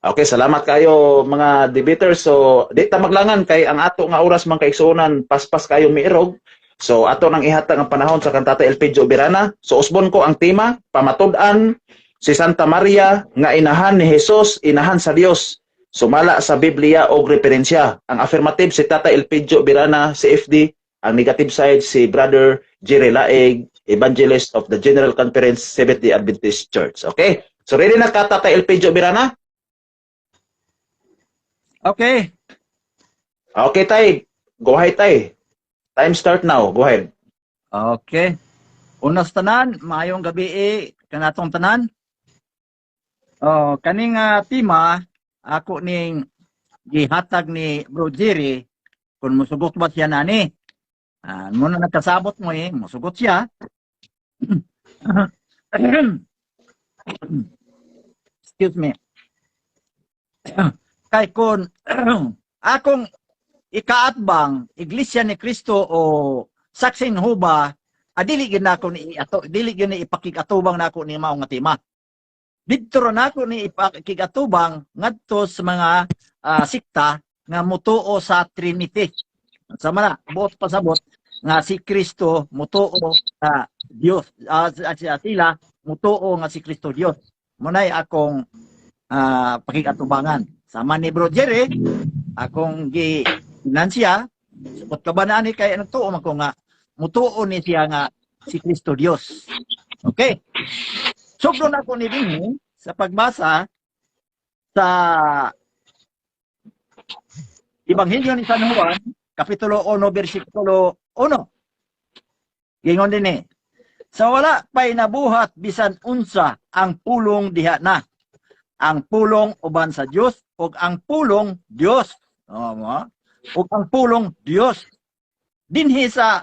Okay, salamat kayo, mga debaters. So, di ta maglangan kay ang ato nga oras, mga kaigsuonan, paspas kayo miirog. So, ato nang ihatag ang panahon sa kang Tatay Elpidio Birana. So, usbon ko ang tema, pamatud-an si Santa Maria nga inahan ni Jesus, inahan sa Dios, sumala sa Biblia o referensya. Ang affirmative si Tatay Elpidio Birana, CFD, ang negative side si Brother Jerry Laeg, Evangelist of the General Conference Seventh-day Adventist Church. Okay? So ready na ka, Tatay Elpidio Birana? Okay. Okay, Tay. Go ahead, Tay. Time start now. Go ahead. Okay. Una sa tanan, maayong gabi eh, kanatong tanan. Oh, kaning tema ako ning gihatag ni Bro Jerry kung musugot ba siya nani. Ah, muna nagkasabot mo eh, musugot siya. Excuse me. Kay kung akong ikaatbang Iglesia ni Cristo o Saksin Huba, dili gyud nako ni ato, dili gyud ni ipakigatubang nako ni mao nga tema. Didto ra nako ni ipakigatubang ngadto sa mga sikta nga mutuo sa Trinity. Sama na, buot pasabot nga si Kristo mutuo sa Dios, sila mutuo nga si Kristo Dios. Munay akong pakigatubangan. Sama ni Bro Jerry, akong gi siya, supot ka ba na ni kay nagtuo man ko nga mutuo ni siya nga si Kristo Dios. Okay. Sugdon ako ni dinhi sa pagbasa sa Ebanghelyo ni San Juan, Kapitulo 1, versikulo 1. Gingon dinhi: "Sa wala pa'y nabuhat bisan unsa, ang Pulong diha na. Ang Pulong uban sa Dios ug ang Pulong Dios." Oh, mo? Ug ang Pulong Dios. Dinhi sa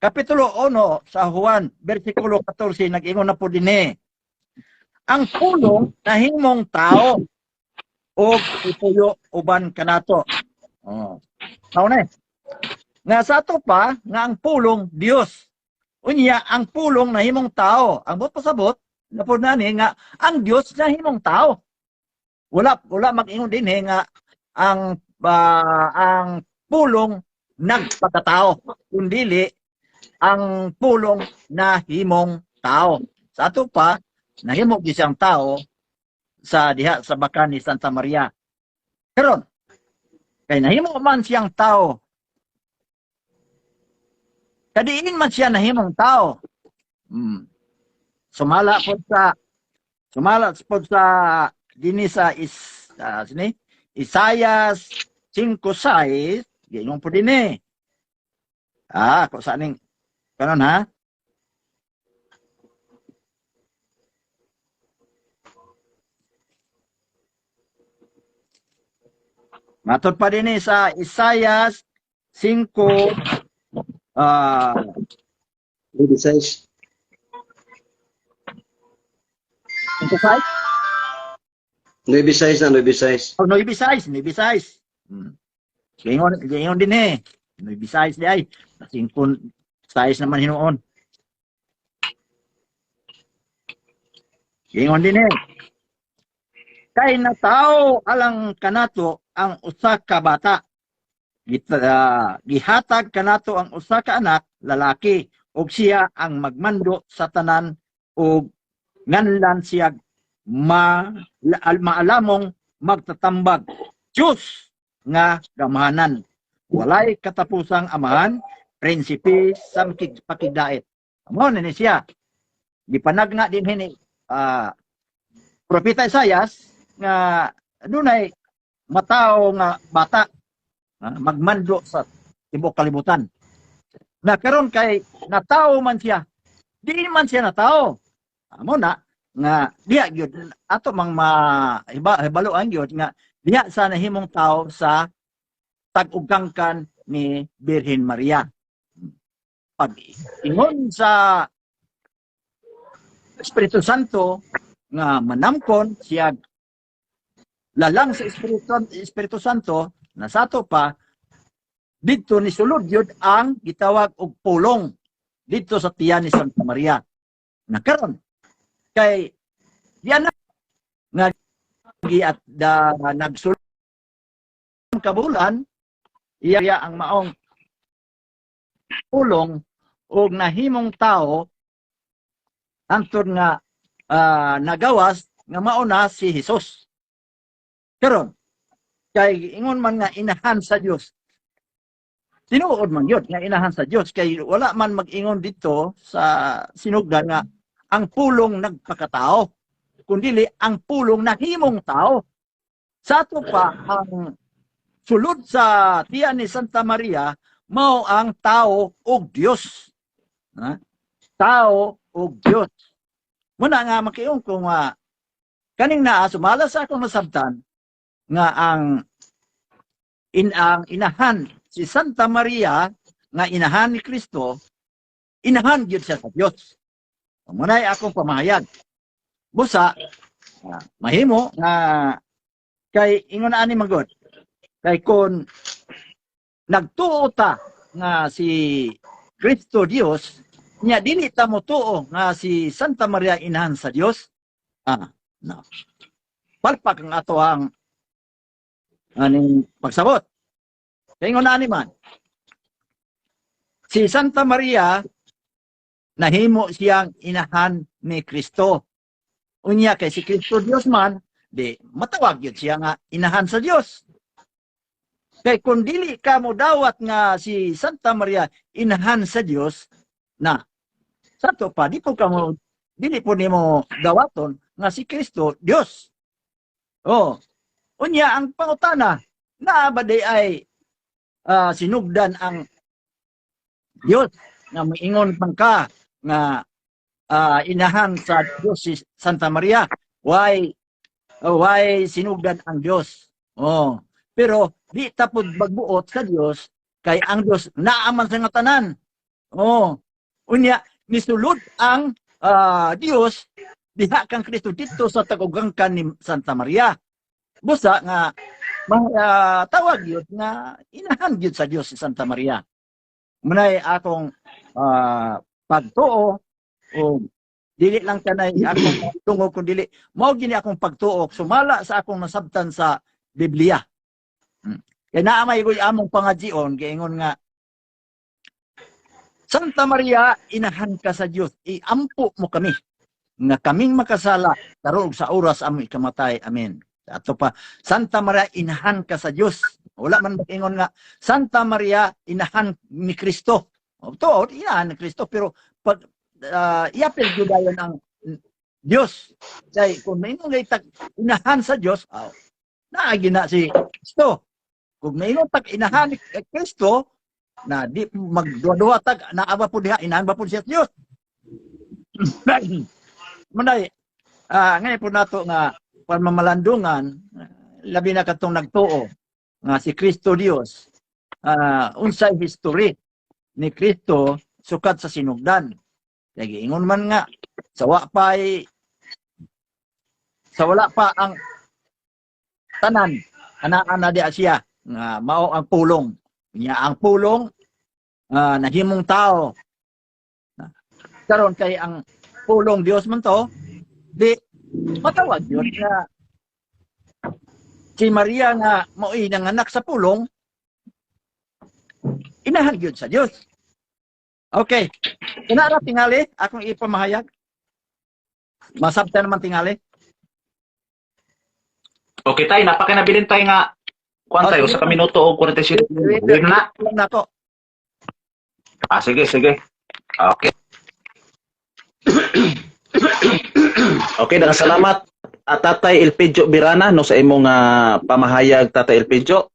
Kapitulo 1 sa Juan, versikulo 14, nag-ingon na po dinhi: "Ang Pulong nahimong tao ug ipuyo uban kanato." Oh. Mao na eh. Nga sa ato pa nga ang Pulong Dios. Unya ang Pulong nahimong tao. Ang buot pasabot na po nani nga ang Dios nahimong tao. Wala wala mag-ingon dinhi nga ang Pulong nagpakatao, kundili ang Pulong nahimong tao. Sa ato pa nahimo gyud siyang tao sa diha sa bakan ni Santa Maria. Karon kay nahimo man siyang tao, kadiin man siya nahimong tao? Sumala po sa dinhi sa is sini Isaias 5:6, giingon po dinhi. Ah, ko sa ning kanon ha. Matod pa dinhi sa Isaias 5 6. 5:6. 9:6 na, 9:6. Oh, 9:6, 9:6. Giingon, giingon dinhi. 9:6 di ay. 5:6 naman hinuon. Giingon dinhi: "Kay natawo alang kanato ang usa ka bata. Gihatag kanato ang usa ka anak lalaki ug siya ang magmando sa tanan ug nganlan siya Maalamong Magtatambag, Diyos nga Gamhanan, Walay Katapusang Amahan, Prinsipe sa Pakigdait." Amo ni siya. Gipanagna din ni Propeta Isayas nga dunay matawo nga bata magmando sa tibuok kalibutan. Na karon kay natawo man siya, di man siya natawo. Amo na nga diha gyud ato mang ma iba hibaluan gyud nga diha sa nahimong tao sa tag-ugkangkan ni Birhen Maria. Pag ingon sa Espiritu Santo nga manamkon siya lalang sa Espiritu Santo, na sa ato pa didto ni sulod yun ang gitawag og Pulong didto sa tiyan ni Santa Maria. Na karon kay diyan na nga Gi at da nagsulong kabulan iya ang maong pulong og nahimong tao hangtod nga nagawas nga mao na si Jesus. Karon kay ingon man nga inahan sa Dios. Tinuod man yun nga inahan sa Dios kay wala man mag-ingon dito sa sinugdan nga ang pulong nagpakatao, kundili ang pulong nahimong tao. Sa ato pa, ang sulod sa tiyan ni Santa Maria mao ang tao ug Dios. Ha? Tao ug Dios. Muna nga makiung ko nga kaning naa sumala sa akong nasabtan nga ang inahan si Santa Maria nga inahan ni Kristo, inahan gyud siya sa Dios. Muna'y akong pamahayag. Busa mahimo nga kay ingon ani magod. Kay kon nagtuo ta nga si Kristo Dios, nya dili ta motuo nga si Santa Maria inahan sa Dios, no. Palpak ang ato ang aning pagsabot. Kay ingon ani man, si Santa Maria nahimo siyang inahan ni Kristo. Unya kay si Kristo Dios man, di matawag yun siya nga inahan sa Dios. Kay kung dili ka mo dawat nga si Santa Maria inahan sa Dios, na sa to pa di po ka mo dili po nimo dawaton nga si Kristo Dios. Oh. Unya ang pangutana, naa ba di ay sinugdan ang Dios nga moingon man ka nga inahan sa Dios si Santa Maria? Why sinugdan ang Dios? Oh, pero di tapod magbuot sa Dios kay ang Dios naaman sa nga tanan. Oh, unya nisulod ang Dios diha kang Kristo dito sa tagugangkan ni Santa Maria. Busa nga tawag yun nga inahan gyud sa Dios si Santa Maria. Munay akong pagtuo o dili lang kanay akong tungog kun dili mao gini akong pagtuo sumala sa akong nasabtan sa Biblia. Kay naa may goy among pangajion giingon nga, "Santa Maria, inahan ka sa Dios, iampo mo kami nga kaming makasala karon sa oras among ikamatay. Amen." Ato pa, "Santa Maria, inahan ka sa Dios." Wala man ingon nga "Santa Maria, inahan ni Kristo." O, to, inahan ni Kristo, pero pag iapil gyud dayon ang Dios. Kay kung maingon ngay tag inahan sa Dios, aw, naagi na si Kristo. Kung maingon tag inahan ni Kristo, na di magduwa-duwa tag naa ba po diha, inahan ba po siya sa Dios? Munay ngayon po nato nga pamamalandungan, labi na katong nagtuo nga si Kristo Dios, unsay history ni Kristo sukat sa sinugdan? Kay giingon man nga sa wala pa ang tanan, anaa na di siya nga mao ang pulong niya, ang pulong nahimong tao. Karon kay ang pulong Dios man to, di matawag yun nga si Maria nga mao'y nanganak sa pulong, inahan gyud sa Dios. Okay. Kana ra tingali akong ipamahayag. Masabtan naman tingali. Okay tay, napakinabilin tay nga kuan tayo Oh, sa ka minuto o 47. Wait na. Lang nako. Ah, sige, sige. Okay. Okay, daghang salamat at Tatay Elpidio Birana, no, sa imong pamahayag, Tatay Elpidio.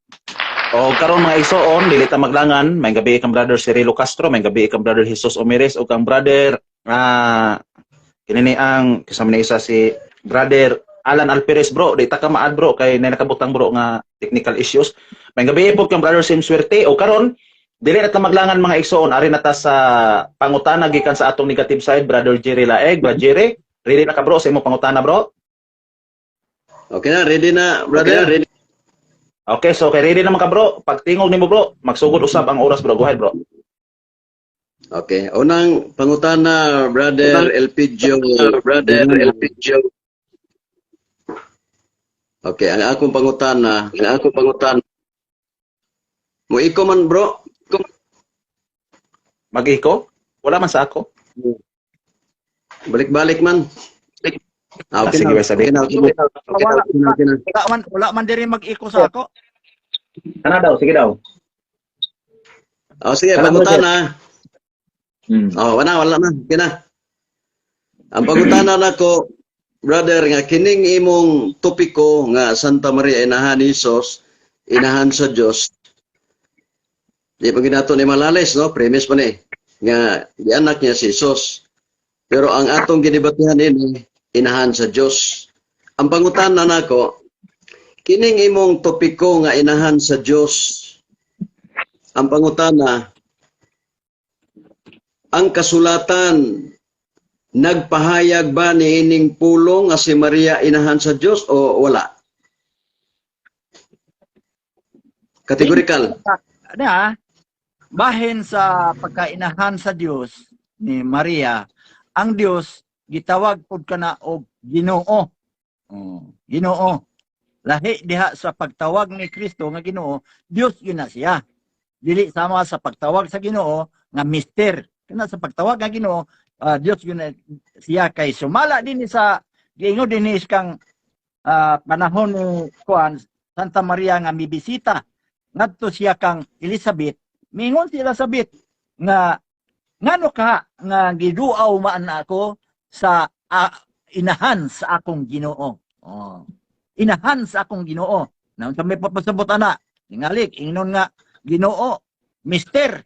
O karon, mga igsoon, dili ta maglangan, may gabi kang Brother Cirilo Castro, may gabi kang Brother Jesus Omeres ug kang Brother kinini ang kasama ni isa si Brother Alan Alperes, bro. Di ta ka maad, bro, kay na nakabutang, bro, nga technical issues. May gabi po kang Brother Sim Suerte. O karon dili na ta maglangan, mga igsoon, ari na ta sa pangutana gikan sa atong negative side, Brother Jerry Laeg. Brother Jerry, ready na ka, bro, sa imong pangutana, bro? Okay na, ready na, brother. Ready. Okay, so kay ready naman ka, bro. Pagtingog nimo, bro, magsugod usab ang oras, bro. Go ahead, bro. Okay. Unang pangutana, Brother Elpidio. Brother Elpidio. Okay, ang akong pangutana, mo iko man, bro. Mag-echo? Wala man sa ako. Balik-balik man. Ah, okay Ah, sige, na. sabi. Okay na, okay na. Okay na, okay na, okay na. Wala man diri mag-echo sa ako. Ana daw, sige daw. Oh, sige, Wala, pangutana. Oh, wala, wala na. Okay na. Ang pangutana nako, brother, nga kining imong topiko nga Santa Maria inahan ni Jesus, inahan sa Dios. Di pa ginato ni Malales, no? Premise pa ni nga gianak niya si Jesus. Pero ang atong ginibatihan ini, inahan sa Dios. Ang pangutana nako, kining imong topiko nga inahan sa Dios. Ang pangutana, ang kasulatan nagpahayag ba ni ining pulong nga si Maria inahan sa Dios o wala? Categorical. Na bahin sa pagkainahan sa Dios ni Maria, ang Dios gitawag pud kana og Ginoo. Oh, Ginoo. Lahi diha sa pagtawag ni Kristo nga Ginoo, Dios yun na siya. Dili sama sa pagtawag sa Ginoo nga mister. Kana sa pagtawag nga Ginoo, Dios yun na siya kay sumala din sa giingon din ni kang panahon ni kuan Santa Maria nga mibisita ngadto siya kang Elizabeth. Mingon si Elizabeth nga, ngano ka nga giduaw maan ako sa inahan sa akong Ginoo? Oh. Inahan sa akong Ginoo. Na unsa may papasabot ana? Ingalik ingnon nga Ginoo, mister.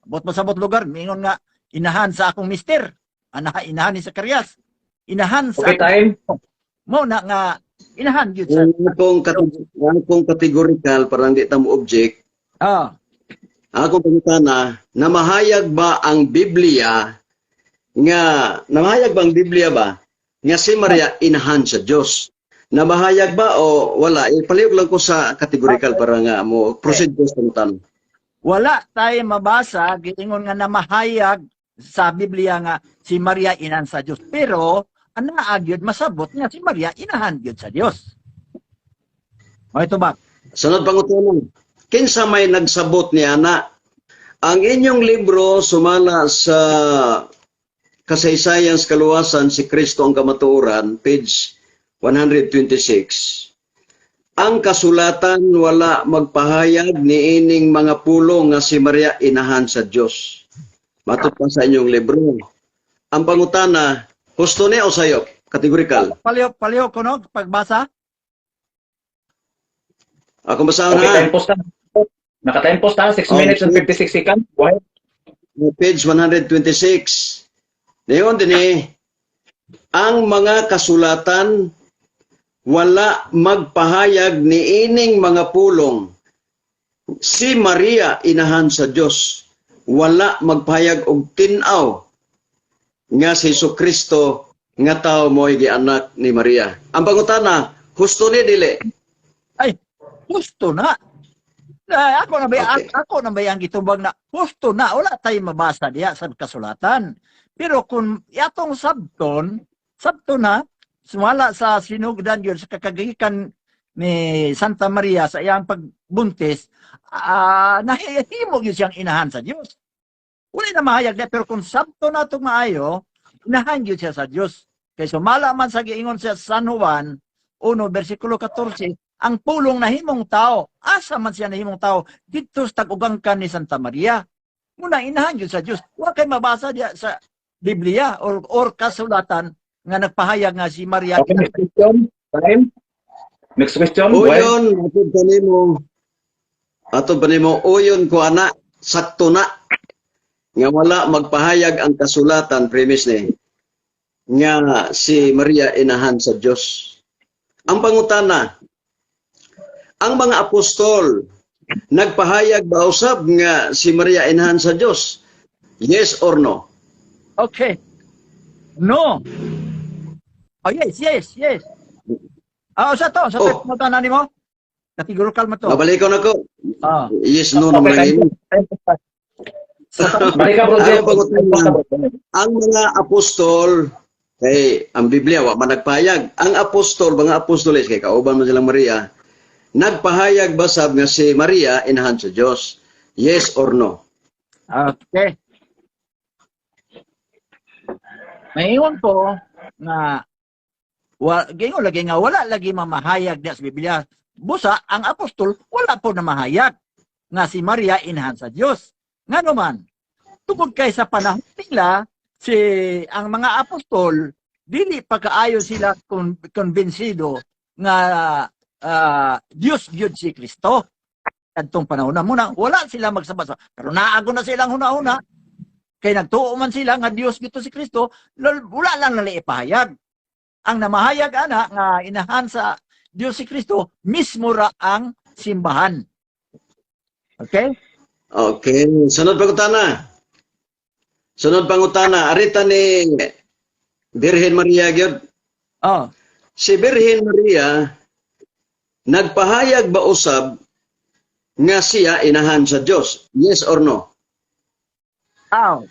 Bot pasabot lugar, mingon nga inahan sa akong mister. Ana inahan ni Zacarias. Inahan sa Okay, time. mo na nga inahan gyud sa Ang akong categorical, parang di ta mo object. Ang akong pangutana, namahayag ba ang Biblia nga namahayag ba ang Biblia ba nga si Maria inahan sa Dios? Namahayag ba o wala? Ipalihok lang ko sa categorical para nga mo proceed ko sa pangutana. Wala tayo mabasa giingon nga namahayag sa Biblia nga si Maria inahan sa Dios. Pero anaa gyud masabot nga si Maria inahan gyud sa Dios. O ito ba? Sunod pangutana. Kinsa may nagsabot ni ana? Ang inyong libro sumala sa Kasaysayan sa Kaluwasan, si Kristo ang Kamatuoran, page 126. Ang kasulatan wala magpahayag ni ining mga pulong nga si Maria inahan sa Dios. Matod pa sa inyong libro. Ang pangutana, husto ni o sayop? Categorical. Palihok palihok kuno pagbasa. Ako basahan Okay, ha. time post na. Naka-time post na, 6 Oh, minutes and 56 seconds. Go ahead. Page 126. Ngayon din eh, ang mga kasulatan wala magpahayag ni ining mga pulong. Si Maria inahan sa Dios. Wala magpahayag og tin-aw nga si Kristo nga tao mo'y gianak ni Maria. Ang pangutana, husto ni dili? Ay, husto na. Na, ako na ba ako na ba ang gitubag na husto na, wala tayo mabasa diha sa kasulatan. Pero kung yatong sabton, sabto na sumala sa sinugdan yun sa kakagikan ni Santa Maria sa iyang pagbuntis, nahihimo gyud siyang inahan sa Dios. Wala na mahayag niya, pero kung sabto na itong maayo, inahan gyud siya sa Dios. Kay sumala man sa giingon sa San Juan 1 versikulo 14, ang pulong nahimong tao, asa man siya nahimong tao? Didto sa tag-ugangkan ni Santa Maria. Muna inahan gyud sa Dios. Wa kay mabasa diya sa Biblia or kasulatan nga nagpahayag nga si Maria Okay, next question. Time. Next question. Go ahead. Uyon, atod pa nimo. Atod pa nimo, uyon ko ana, sakto na. Nga wala magpahayag ang kasulatan, premise ni, nga si Maria inahan sa Dios. Ang pangutana, ang mga apostol nagpahayag ba usab nga si Maria inahan sa Dios? Yes or no? Okay. No. Oh, yes. Ah, sa to, sa to, Oh. oh. nimo? Categorical mo to. Mabalikon ako. Yes, no Okay, naman time. ini. Time post. Balik ka, bro. Ang Jeff. pangutana, ang mga apostol, Kay ang Biblia wa man nagpahayag. Ang apostol, mga apostoles, kay kauban man silang Maria, nagpahayag ba sab nga si Maria inahan sa Dios? Yes or no? Okay. Maingon ko nga wa gingon lagi nga wala lagi mamahayag diya sa Biblia. Busa ang apostol wala po na mahayag nga si Maria inahan sa Dios. Ngano man, tungod kay sa panahon nila, si ang mga apostol dili pa kaayo sila konbensido nga Dios gyud si Kristo kadtong panahon na muna wala sila magsabasa, pero naago na silang huna-huna kay nagtuo man sila nga Dios gito si Kristo, wala lang nila ipahayag. Ang namahayag ana nga inahan sa Dios si Kristo mismo ra ang simbahan. Okay? Okay, sunod pangutana. Sunod pangutana, arita ni Birhen Maria gyud. Oh. Si Birhen Maria nagpahayag ba usab nga siya inahan sa Dios? Yes or no? Aw.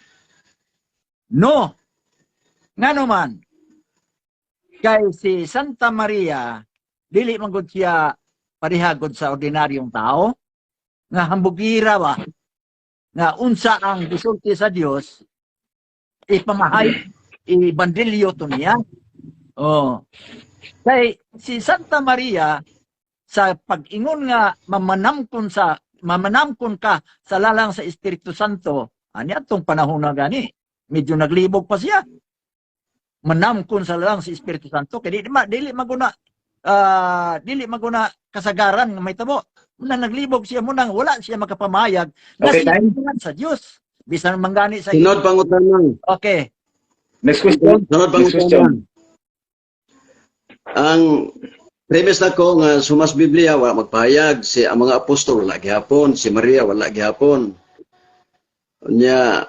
No. Ngano man, kay si Santa Maria dili man gud siya parehagod sa ordinaryong tao nga hambugira ba nga unsa ang gisulti sa Dios ipamahay, ibandilyo to niya. Oh. Kay si Santa Maria, sa pag-ingon nga mamanamkon ka sa lalang sa Espiritu Santo, ani atong panahon na gani medyo naglibog pa siya, manamkon sa lalang sa Espiritu Santo, kay dili maguna kasagaran nga mahitabo. Muna naglibog siya, munang wala siya makapamayag nga Okay, siya time. sa Dios bisan manggani sa Sunod pangutana. Okay. Next question. Sunod Next question. pangutana. Ang premise nako nga sumas Biblia wala magpahayag, si ang mga apostol wala gihapon, si Maria wala gihapon. Nya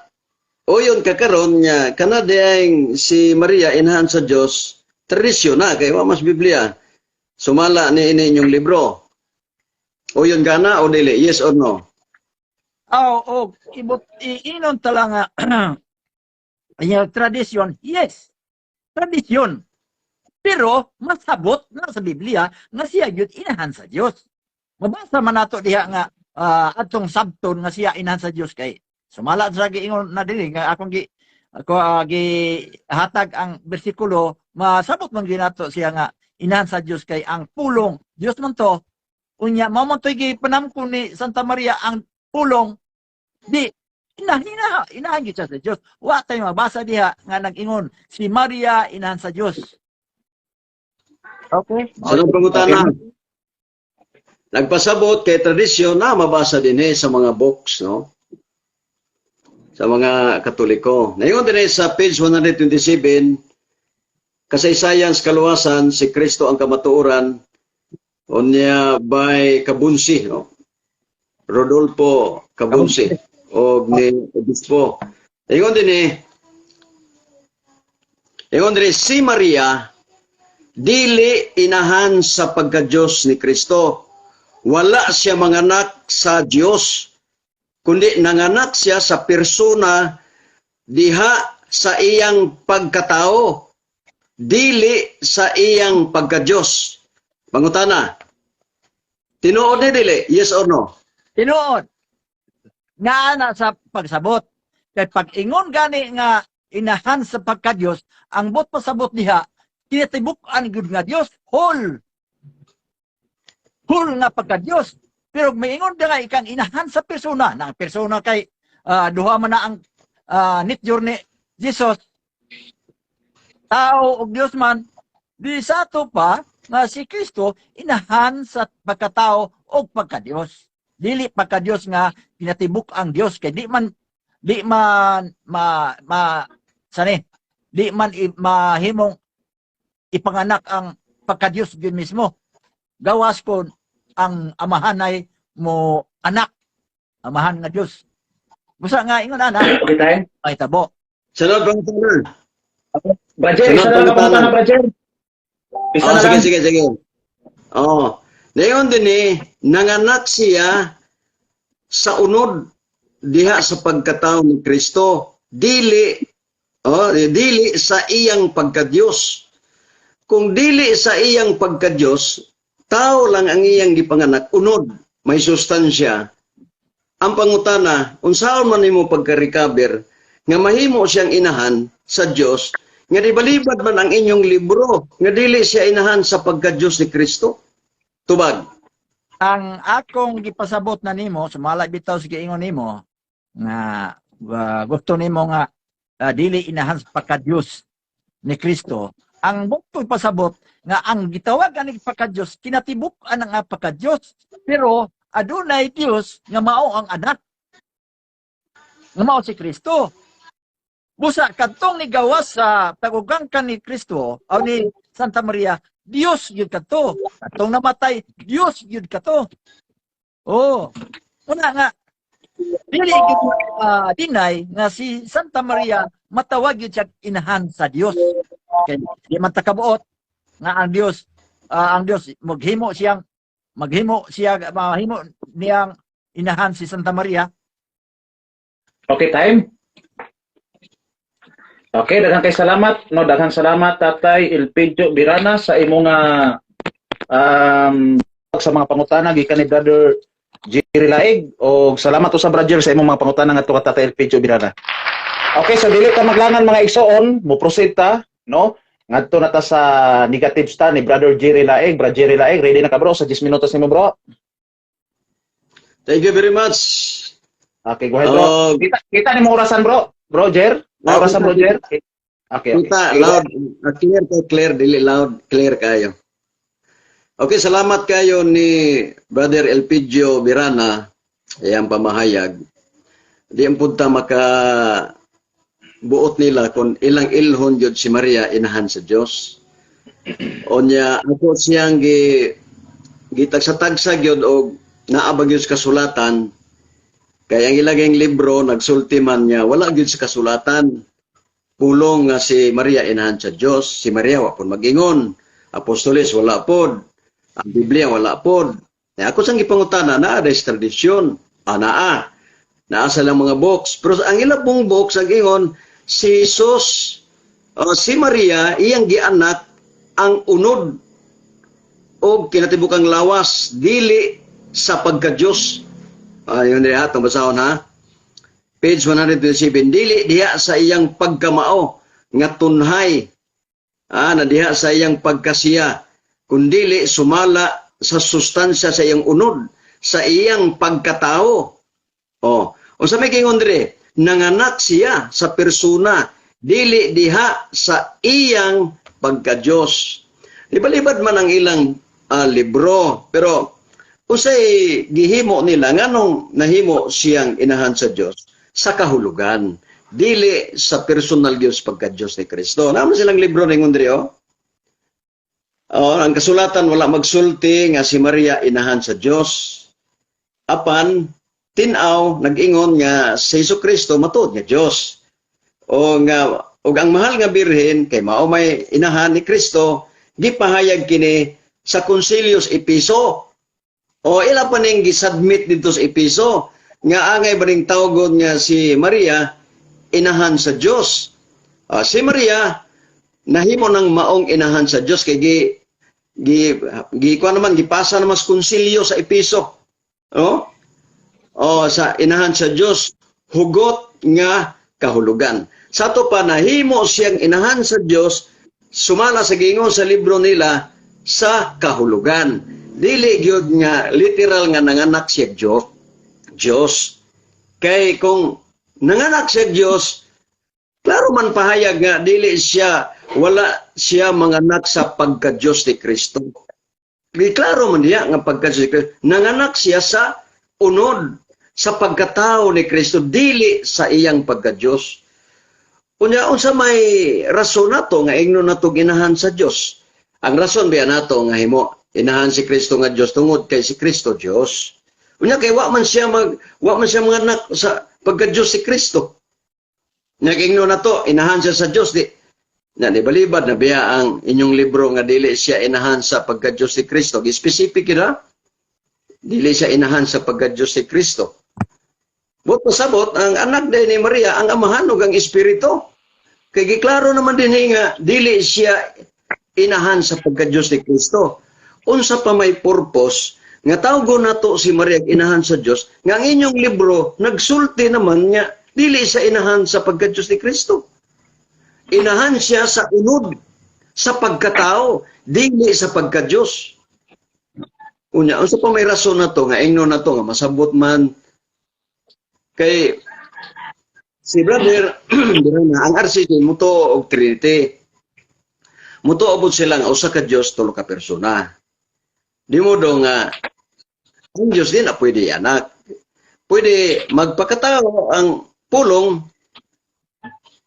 uyon kakaron nya kana diay si Maria inahan sa Dios, tradisyon na kay wa mas Biblia. Sumala ni ini inyong libro. Uyon gana o dili? Yes or no? Oh, oh, ibot iinon tala nga yung tradisyon, yes. Tradisyon. Pero masabot na sa Biblia nga siya gyud inahan sa Dios. Mabasa man nato diha nga atong sabton nga siya inahan sa Dios, kay sumala sa giingon na dili nga akong gi ako gihatag ang bersikulo, masabot man ginato siya nga inahan sa Dios kay ang pulong Dios man to. Unya mao man to'y gipanamkon ni Santa Maria ang pulong, di inahan gyud siya sa Dios. Wa tay mabasa diha nga nag-ingon si Maria inahan sa Dios. Okay. Sunod pangutana. Nagpasabot kay tradisyon na mabasa din sa mga books, no? Sa mga Katoliko. Ngayon din sa page 127, Kasaysayan sa Kaluwasan, si Kristo ang Kamatuoran, unya by Cabunsi, no? Rodolfo Cabunsi o ni Obispo. Ingon din si Maria dili inahan sa pagka-Diyos ni Kristo. Wala siya manganak sa Diyos, kundi nanganak siya sa persona diha sa iyang pagkatao, dili sa iyang pagka-Diyos. Pangutana, tinuod ni dili? Yes or no? Tinuod. Nga ana sa pagsabot. Kay pag-ingon gani nga inahan sa pagka-Dios, ang buot pasabot diha, kinatibuk-an gyud nga Dios, whole. Whole nga pagka-Dios. Pero maingon nga ikang inahan sa persona, na ang persona kay duha man na ang nature ni Jesus, tao ug Dios man, di sa ato pa nga si Kristo inahan sa pagkatao o pagka-Dios. Dili pagka-Dios nga kinatibuk ang Dios, kay di man ma, ma sani di man mahimong ipanganak ang pagka-Dios gyud mismo. Gawas kon ang amahan ay mo anak, amahan nga Dios. Busa nga ingon ana Okay tayo. ay tabo. Sunod pangutana. Brother, Sunod isa na lang ang pangutana. pangutana, brother. Isa Oh, na sige, lang. sige, sige. Oh. Ngayon din eh, nanganak siya sa unod diha sa pagkatao ni Kristo, dili Oh, dili sa iyang pagka-Diyos. Kung dili sa iyang pagka-Diyos, tao lang ang iyang gipanganak, unod, may sustansya. Ang pangutana, unsaon man nimo pagka-recover nga mahimo siyang inahan sa Dios, nga dibalibad man ang inyong libro nga dili siya inahan sa pagka-Dios ni Kristo? Tubag. Ang akong gipasabot na nimo, sumala bitaw sa giingon nimo nga gusto nimo nga dili inahan sa pagka-Dios ni Kristo. Ang buktoy pasabot nga ang gitawag ani pagka-Dios, kinatibuk-an ang pagka-Dios, pero adunay Dios nga mao ang anak, nga mao si Kristo. Busa kadtong nigawas sa tagugangkan ni Kristo o ni Santa Maria, Dios gyud kadto. Katong namatay, Dios gyud kato. Oh. Una nga dili gyud deny nga si Santa Maria matawag gyud siya inahan sa Dios. Kay di man ta kabuot nga ang Dios maghimo siya, mahimo niyang inahan si Santa Maria. Okay, time. Okay, daghang kay salamat, no, daghang salamat, Tatay Elpidio Birana, sa imong nga sa mga pangutana gikan ni Brother Jerry Laig, o salamat to sa brother sa imong mga pangutana ngadto ka Tatay Elpidio Birana. Okay, so dili ta maglangan, mga igsoon, mo proceed ta, no? Ngadto na ta sa negative stand ni Brother Jerry Laig. Brother Jerry Laig, ready na ka, bro, sa 10 minutos nimo, bro? Thank you very much. Okay, go ahead, bro. Oh, Kita kita nimo orasan, bro. Bro Jer? Oh, Orasan, bro Jer? Okay. Kita loud, clear kay clear, dili loud, clear kayo. Okay, salamat kayo ni Brother Elpidio Birana, iyang pamahayag. Di ang punta maka buot nila kung ilang ilhon jud si Maria inahan sa Dios. Onya ako siyang gitagsa-tagsa gyud og naa ba gyud sa kasulatan, kay ang ilagay libro nagsulti man niya wala gyud sa kasulatan pulong nga si Maria inahan sa Dios. Si Maria wa pud mag-ingon, apostoles wala pod, ang Biblia wala pod. Eh, ako sang gipangutana, naa day sa tradisyon, naa naa sa lang mga books, pero ang ila pong books ang ingon si Jesus, si Maria iyang gianak ang unod og kinatibukang lawas, dili sa pagka-Diyos. Ayun diha, itong basahon ha. Page 127, dili diha sa iyang pagkamao nga tunhay, na diha sa iyang pagkasiya, kundili sumala sa sustansya sa iyang unod, sa iyang pagkatao. Oh, unsa may kingon dire? Nanganak siya sa persona, dili diha sa iyang pagka-Diyos. Libalibad man ang ilang libro, pero usay gihimo nila nganong nahimo siyang inahan sa Dios sa kahulugan, dili sa personal Dios, pagka-Dios ni Kristo. Naman silang libro ningon diri, oh. Oh, ang kasulatan wala magsulti nga si Maria inahan sa Dios. Apan tin-aw nag-ingon nga si Hesus Kristo matuod nga Dios. O nga ug ang mahal nga birhen kay mao may inahan ni Kristo, gipahayag kini sa Konsilyo sa Episo. O ila pa ning gisubmit dito sa Episo nga angay ba ning tawgon nga si Maria inahan sa Dios. Si Maria nahimo ng maong inahan sa Dios kay gi gi gi kuan naman, gipasa naman sa konsilyo sa Episo. Oh? O sa inahan sa Dios hugot nga kahulugan. Sa ato pa nahimo siyang inahan sa Dios sumala sa giingon sa libro nila sa kahulugan. Dili gyud nga literal nga nanganak siya Dios. Dios. Kay kung nanganak siya Dios, klaro man pahayag nga dili siya, wala siya manganak sa pagka-Diyos ni Kristo. Di klaro man diya nga pagka-Diyos ni Kristo. Nanganak siya sa unod, sa pagkatao ni Kristo, dili sa iyang pagka-Diyos. Unya, unsa may rason nato nga ingnon nato ginahan sa Dios? Ang rason biya nato nga himo inahan si Kristo nga Dios tungod kay si Kristo Dios. Unya kay wa man siya manganak sa pagka-Dios si Kristo. Nya ingnon nato inahan siya sa Dios, di na nibalibad na biya ang inyong libro nga dili siya inahan sa pagka-Dios ni Kristo. Specific yun, ha? Dili siya inahan sa pagka-Dios ni Kristo. But pasabot, ang anak din ni Maria, ang amahan ug ang Espiritu. Kay giklaro naman din nga dili siya inahan sa pagka-Diyos ni Kristo. Unsa pa may purpose nga tawgon nato si Maria inahan sa Dios, nga ang inyong libro nagsulti naman nga dili siya inahan sa pagka-Diyos ni Kristo? Inahan siya sa unod, sa pagkatao, dili sa pagka-Diyos. Unya, unsa pa may rason na to nga ingnon na to nga masabot man kay si brother na ang RCC mutuo og Trinity? Mutuo abot sila nga usa ka Dios, tulo ka persona. Di mo do nga ang Dios di na pwede anak. Pwede magpakatao ang pulong,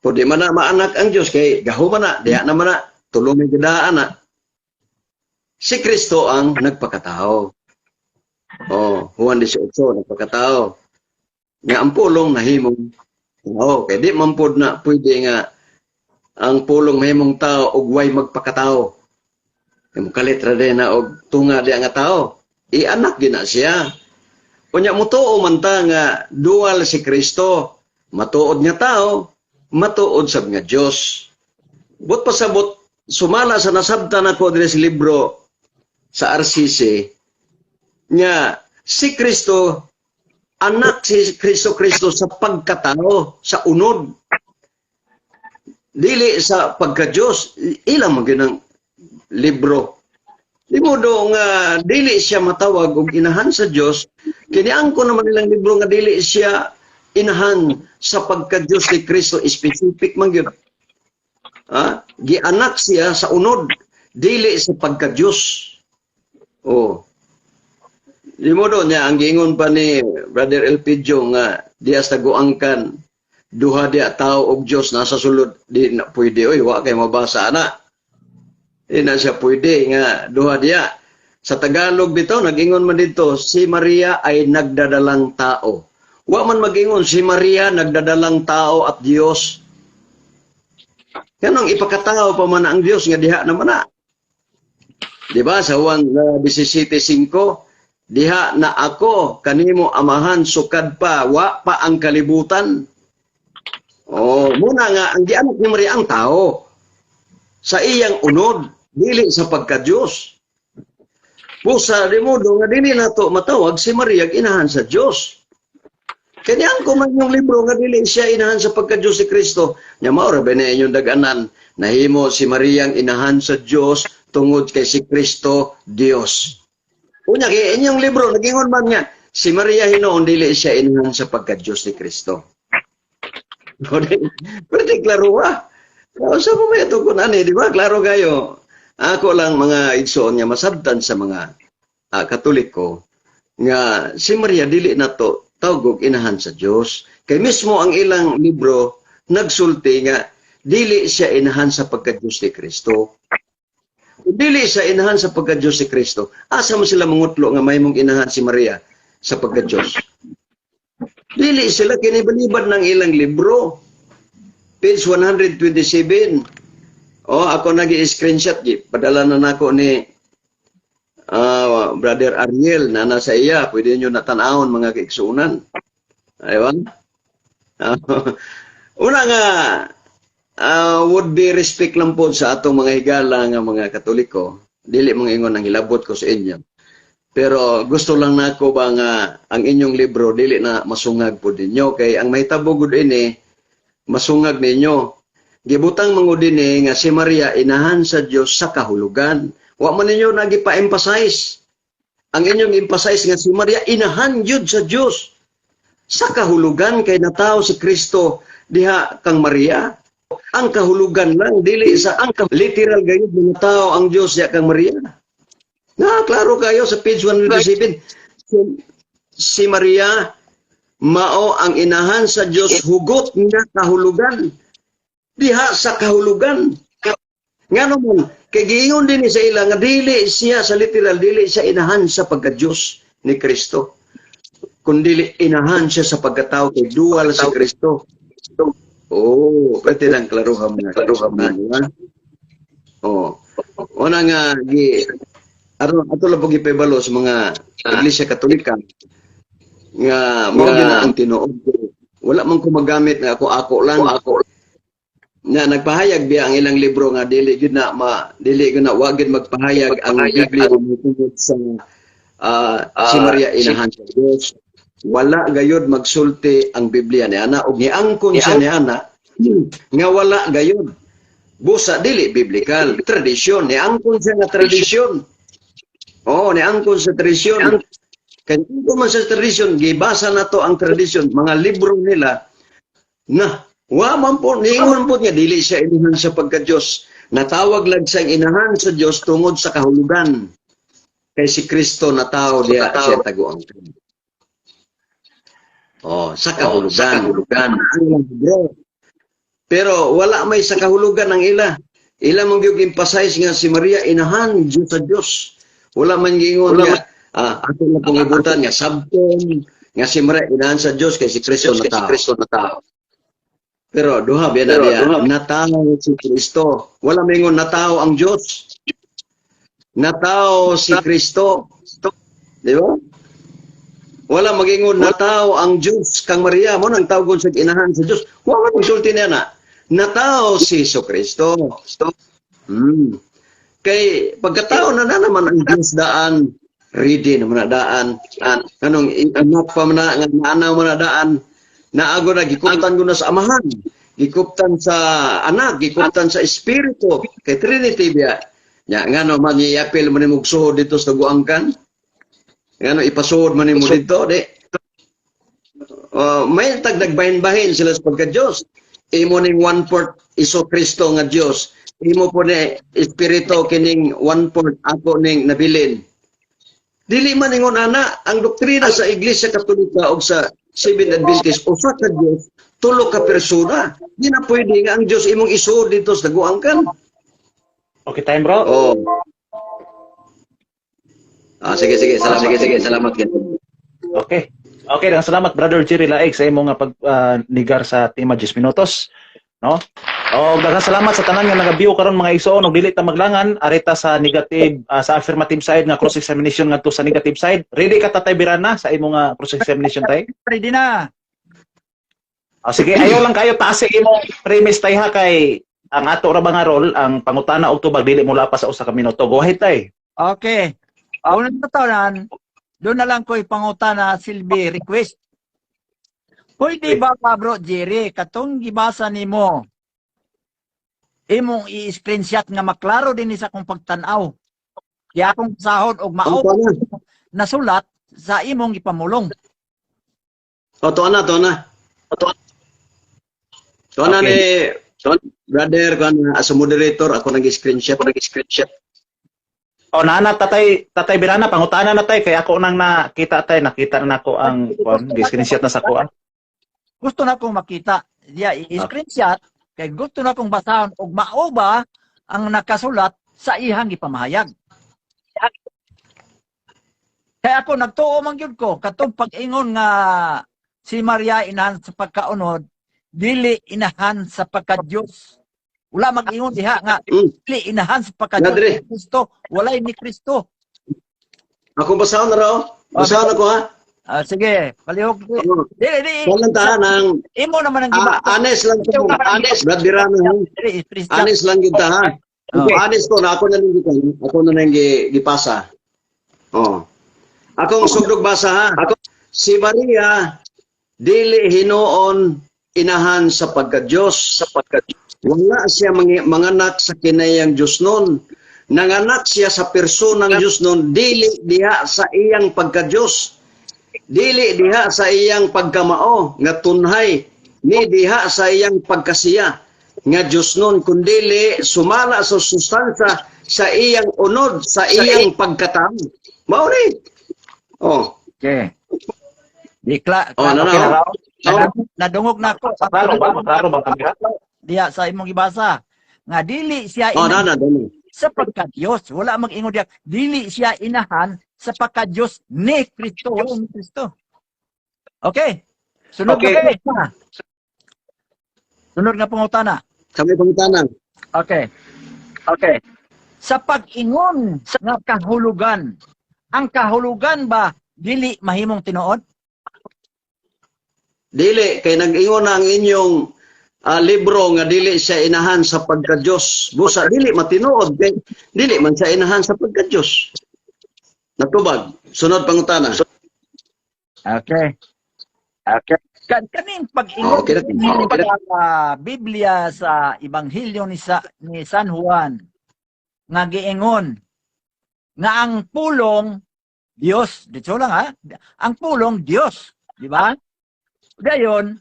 pwede man na maanak ang Dios kay gaho man na, diha na man na, tulong may gidaan na. Si Kristo ang nagpakatao. Oh, Juan 18, nagpakatao. Nga ang pulong nahimong tao. Kay di man pod na pwede nga ang pulong mahimong tao og way magpakatao. Kay kalit ra din na og tunga di nga tao. Ianak gina siya. Unya mutuo man ta nga dual si Kristo. Matuod nga tao, matuod sab nga Dios. But pasabot sumala sa nasabtan nako diri sa libro sa RCC nga si Kristo, anak si Kristo Kristo sa pagkatao, sa unod, dili sa pagka-Diyos. Ilang man gyud ang libro. Di mo do nga dili siya matawag og inahan sa Dios. Kini angko naman nilang libro nga dili siya inahan sa pagka-Diyos ni Kristo, specific man gyud. Ha? Gianak siya sa unod, dili sa pagka-Diyos. Oh. Di mo do niya ang giingon pa ni Brother Elpidio nga diya sa guangkan duha diya tao og Dios nasa sulod, di na pwede oy, wa kay mabasa ana. Di na siya pwede nga duha diya. Sa Tagalog bitaw nagingon man dito, si Maria ay nagdadalang tao. Wa man magingon si Maria nagdadalang tao at Dios. Kanang ipakatao pa man ang Dios nga diha naman na. Di ba sa Juan 17:5, diha na ako kanimo Amahan sukad pa wa pa ang kalibutan. Oh, muna nga ang gianak ni Maria ang tao sa iyang unod, dili sa pagka-Dios. Busa di mo nga dili nato matawag si Maria inahan sa Dios. Kanya ko man yung libro nga dili siya inahan sa pagka-Dios si Kristo. Nya mao ra ba na inyong daganan, nahimo si Maria ang inahan sa Dios tungod kay si Kristo Dios. Unya kay inyong libro nagingon man nga si Maria hinuon dili siya inahan sa pagka-Dios ni Kristo. Pero di klaro ah. Sa mo may tukon ani, di ba? Klaro kayo. Ako lang, mga igsoon, nga masabtan sa mga Katoliko nga si Maria dili nato tawgog inahan sa Dios. Kay mismo ang ilang libro nagsulti nga dili siya inahan sa pagka-Dios ni Kristo. Kung dili siya inahan sa pagka-Dios ni Kristo, asa mo sila mangutlo nga mahimong inahan si Maria sa pagka-Dios? Dili sila kinibalibad ng ilang libro. Page 127. Oh, ako nagi-screenshot gi. Padala na nako ni Brother Ariel na nasa iya. Pwede niyo natanawon, mga kaigsuonan. Aywan. Una nga would be respect lang po sa atong mga higala nga mga Katoliko. Dili mga ingon ang hilabot ko sa inyo. Pero gusto lang nako ba nga ang inyong libro dili na masungag po ninyo kay ang mahitabo gud ini masungag ninyo. Gibutang mangud dinhi nga si Maria inahan sa Dios sa kahulugan. Wa man ninyo nagipa-emphasize. Ang inyong emphasize nga si Maria inahan gyud sa Dios sa kahulugan kay natawo si Kristo diha kang Maria. Ang kahulugan lang, dili sa ang literal gayud nga natawo ang Dios diha kang Maria. Na klaro kayo sa page 127. Si Maria mao ang inahan sa Dios hugot nga kahulugan. Diha sa kahulugan. Ngano man kay giingon din sa ila nga dili siya sa literal, dili siya inahan sa pagka-Dios ni Kristo, kundi inahan siya sa pagkatao kay dual si Kristo. Oh, pwede lang klaruhan mga klaruhan mo. Oh. Una nga gi aron ato lang po gipahibalo sa mga Iglesia Katolika nga mao gyud na ang tinuod. Wala man ko magamit nga ako ako lang. Ako. Na nagpahayag biya ang ilang libro nga dili gyud na ma dili gyud na wa gyud magpahayag ang Biblia tungod sa si Maria inahan sa Dios. Wala gayud magsulti ang Biblia ni ana og niangkon siya ni ana nga wala gayud. Busa dili biblical, tradisyon, niangkon siya nga tradisyon. Oo, niangkon sa tradisyon. Kay kung man sa tradisyon, gibasa na to ang tradisyon, mga libro nila na wa man po niingon po niya dili siya inahan sa pagka-Diyos. Natawag lang siyang inahan sa Dios tungod sa kahulugan. Kay si Kristo natawo diya siya taguan. Oh, sa kahulugan. Sa kahulugan. Bro. Pero wala may sa kahulugan ang ila. Ila mong gyud emphasize nga si Maria inahan Diyos sa Dios. Wala man giingon nga ato na pong ibutan nga sabton nga si Maria inahan sa Dios kay si Kristo na tao. Kristo na tao. Pero duha biya na diya, natawo si Kristo. Wala mingon natawo ang Dios. Natawo si Kristo. Di ba? Wala magingon natawo ang Diyos kang Maria mo nang tawgon sa inahan sa Diyos. Wala magsulti niya na. Natawo si Jesu Kristo. Kay pagkatao na, na naman ang Diyos daan, ready naman na daan. Anong anak pa man na nga naanaw man na daan. Naago na gikuptan ko na sa Amahan, gikuptan sa Anak, gikuptan sa Espiritu, kay Trinity biya. Nya ngano man iapil man nimo suhod dito sa taguangkan? Ngano ipasuhod man nimo dito di? May tag nagbahin-bahin sila sa pagka-Diyos. Imo ning one fourth Iso Kristo nga Diyos. Imo po ni Espiritu kining one fourth ako ning nabilin. Dili man ingon ana ang doktrina sa Iglesia Katolika og sa Seventh Adventist, usa ka Dios, tulo ka persona. Di na pwede nga ang Dios imong isuod dito sa taguangkan. Okay time, bro. Oh. Ah, sige, sige, salamat, sige, sige, salamat. Okay. Okay, daghang salamat, Brother Jerry Laig, sa imong nga pag nigar sa tema 10 minutos, no? O daghang salamat sa tanan nga naga-view karon, mga igsoon, og dili ta maglangan arita sa negative sa affirmative side nga cross examination ngadto sa negative side. Ready ka, Tatay Birana, sa imong nga cross examination, tay? Ready na. Ah, sige, ayaw lang kayo taasi imong premise, tay, ha, kay ang ato ra ba nga role ang pangutana og tubag dili mo lapas sa usa ka minuto. Go ahead, tay. Okay. Unang tatanan, doon na lang ko ipangutana silbi request. Pwede ba, bro Jerry, katong gibasa nimo, imong i-screenshot nga maklaro din sa akong pagtan-aw? Kaya akong sahod og mao Oh, to na. nasulat sa imong ipamulong. Oh, to na, to na. To na ni brother ko na as a moderator ako nag-screenshot, nag-screenshot. O nana, Tatay Birana, pangutana na, tay, kay ako nang nakita, tay, nakita na nako ang kuan, gi-screenshot na sa ko. Gusto na akong makita. Diya i-screenshot kay gusto na akong basahon og mao ba ang nakasulat sa ihang ipamahayag. Kaya ako nagtuo man gyud ko katong pag-ingon nga si Maria inahan sa pagkaunod, dili inahan sa pagka-Diyos. Wala mag-ingon diha nga dili inahan sa pagka-Diyos Nadre. ni Kristo, walay ni Kristo. Ako basahon na raw. Basahon ako ha. Ah, sige, palihog. Oh. Dili dili Walang tahan ang imo naman ang giba. Honest lang to. Honest, Brad Birana, ha. Dili, screenshot. Honest lang kita ha. Okay. Honest ko na ako na ning ako na ning gipasa. Oh. Akong sugdog basa ha. Ako si Maria dili hinuon inahan sa pagka-Diyos, sa pagka wala siya manganak sa kinayang Diyos nun. Nanganak siya sa personang Diyos nun, dili diha sa iyang pagka-Diyos. Dili diha sa iyang pagkamao nga tunhay, ni diha sa iyang pagkasiya nga Diyos nun, kundili sumala sa sustansya sa iyang unod, sa iyang pagkatao. Mao ni. Oh, Okay. Di kla, Oh, ano okay na, na raw. Oh. Nadungog na ako. Klaro ba? Klaro ba ang kamera? Diha sa imong gibasa nga dili siya Oh, inahan na na, na. sa pagka-Diyos. Wala mag-ingon diha. Dili siya inahan sa pagka-Diyos ni Kristo. Wala ni Kristo. Okay. Sunod na pangutana. Sunod nga pangutana. Kami pangutana. Okay. Okay. Sa pag-ingon nga kahulugan, ang kahulugan ba dili mahimong tinuod? Dili kay nag-ingon na ang inyong Libro nga dili siya inahan sa pagka-Diyos. Busa dili matinuod kay dili man siya inahan sa pagka-Diyos. Natubag. Sunod pangutana. Okay. Okay. Kaning pag-ingon Oh, okay na. Okay na. Sa Biblia sa Ebanghelyo ni San Juan nga giingon nga ang pulong Dios, dito lang ha, ang pulong Dios, di ba? Dayon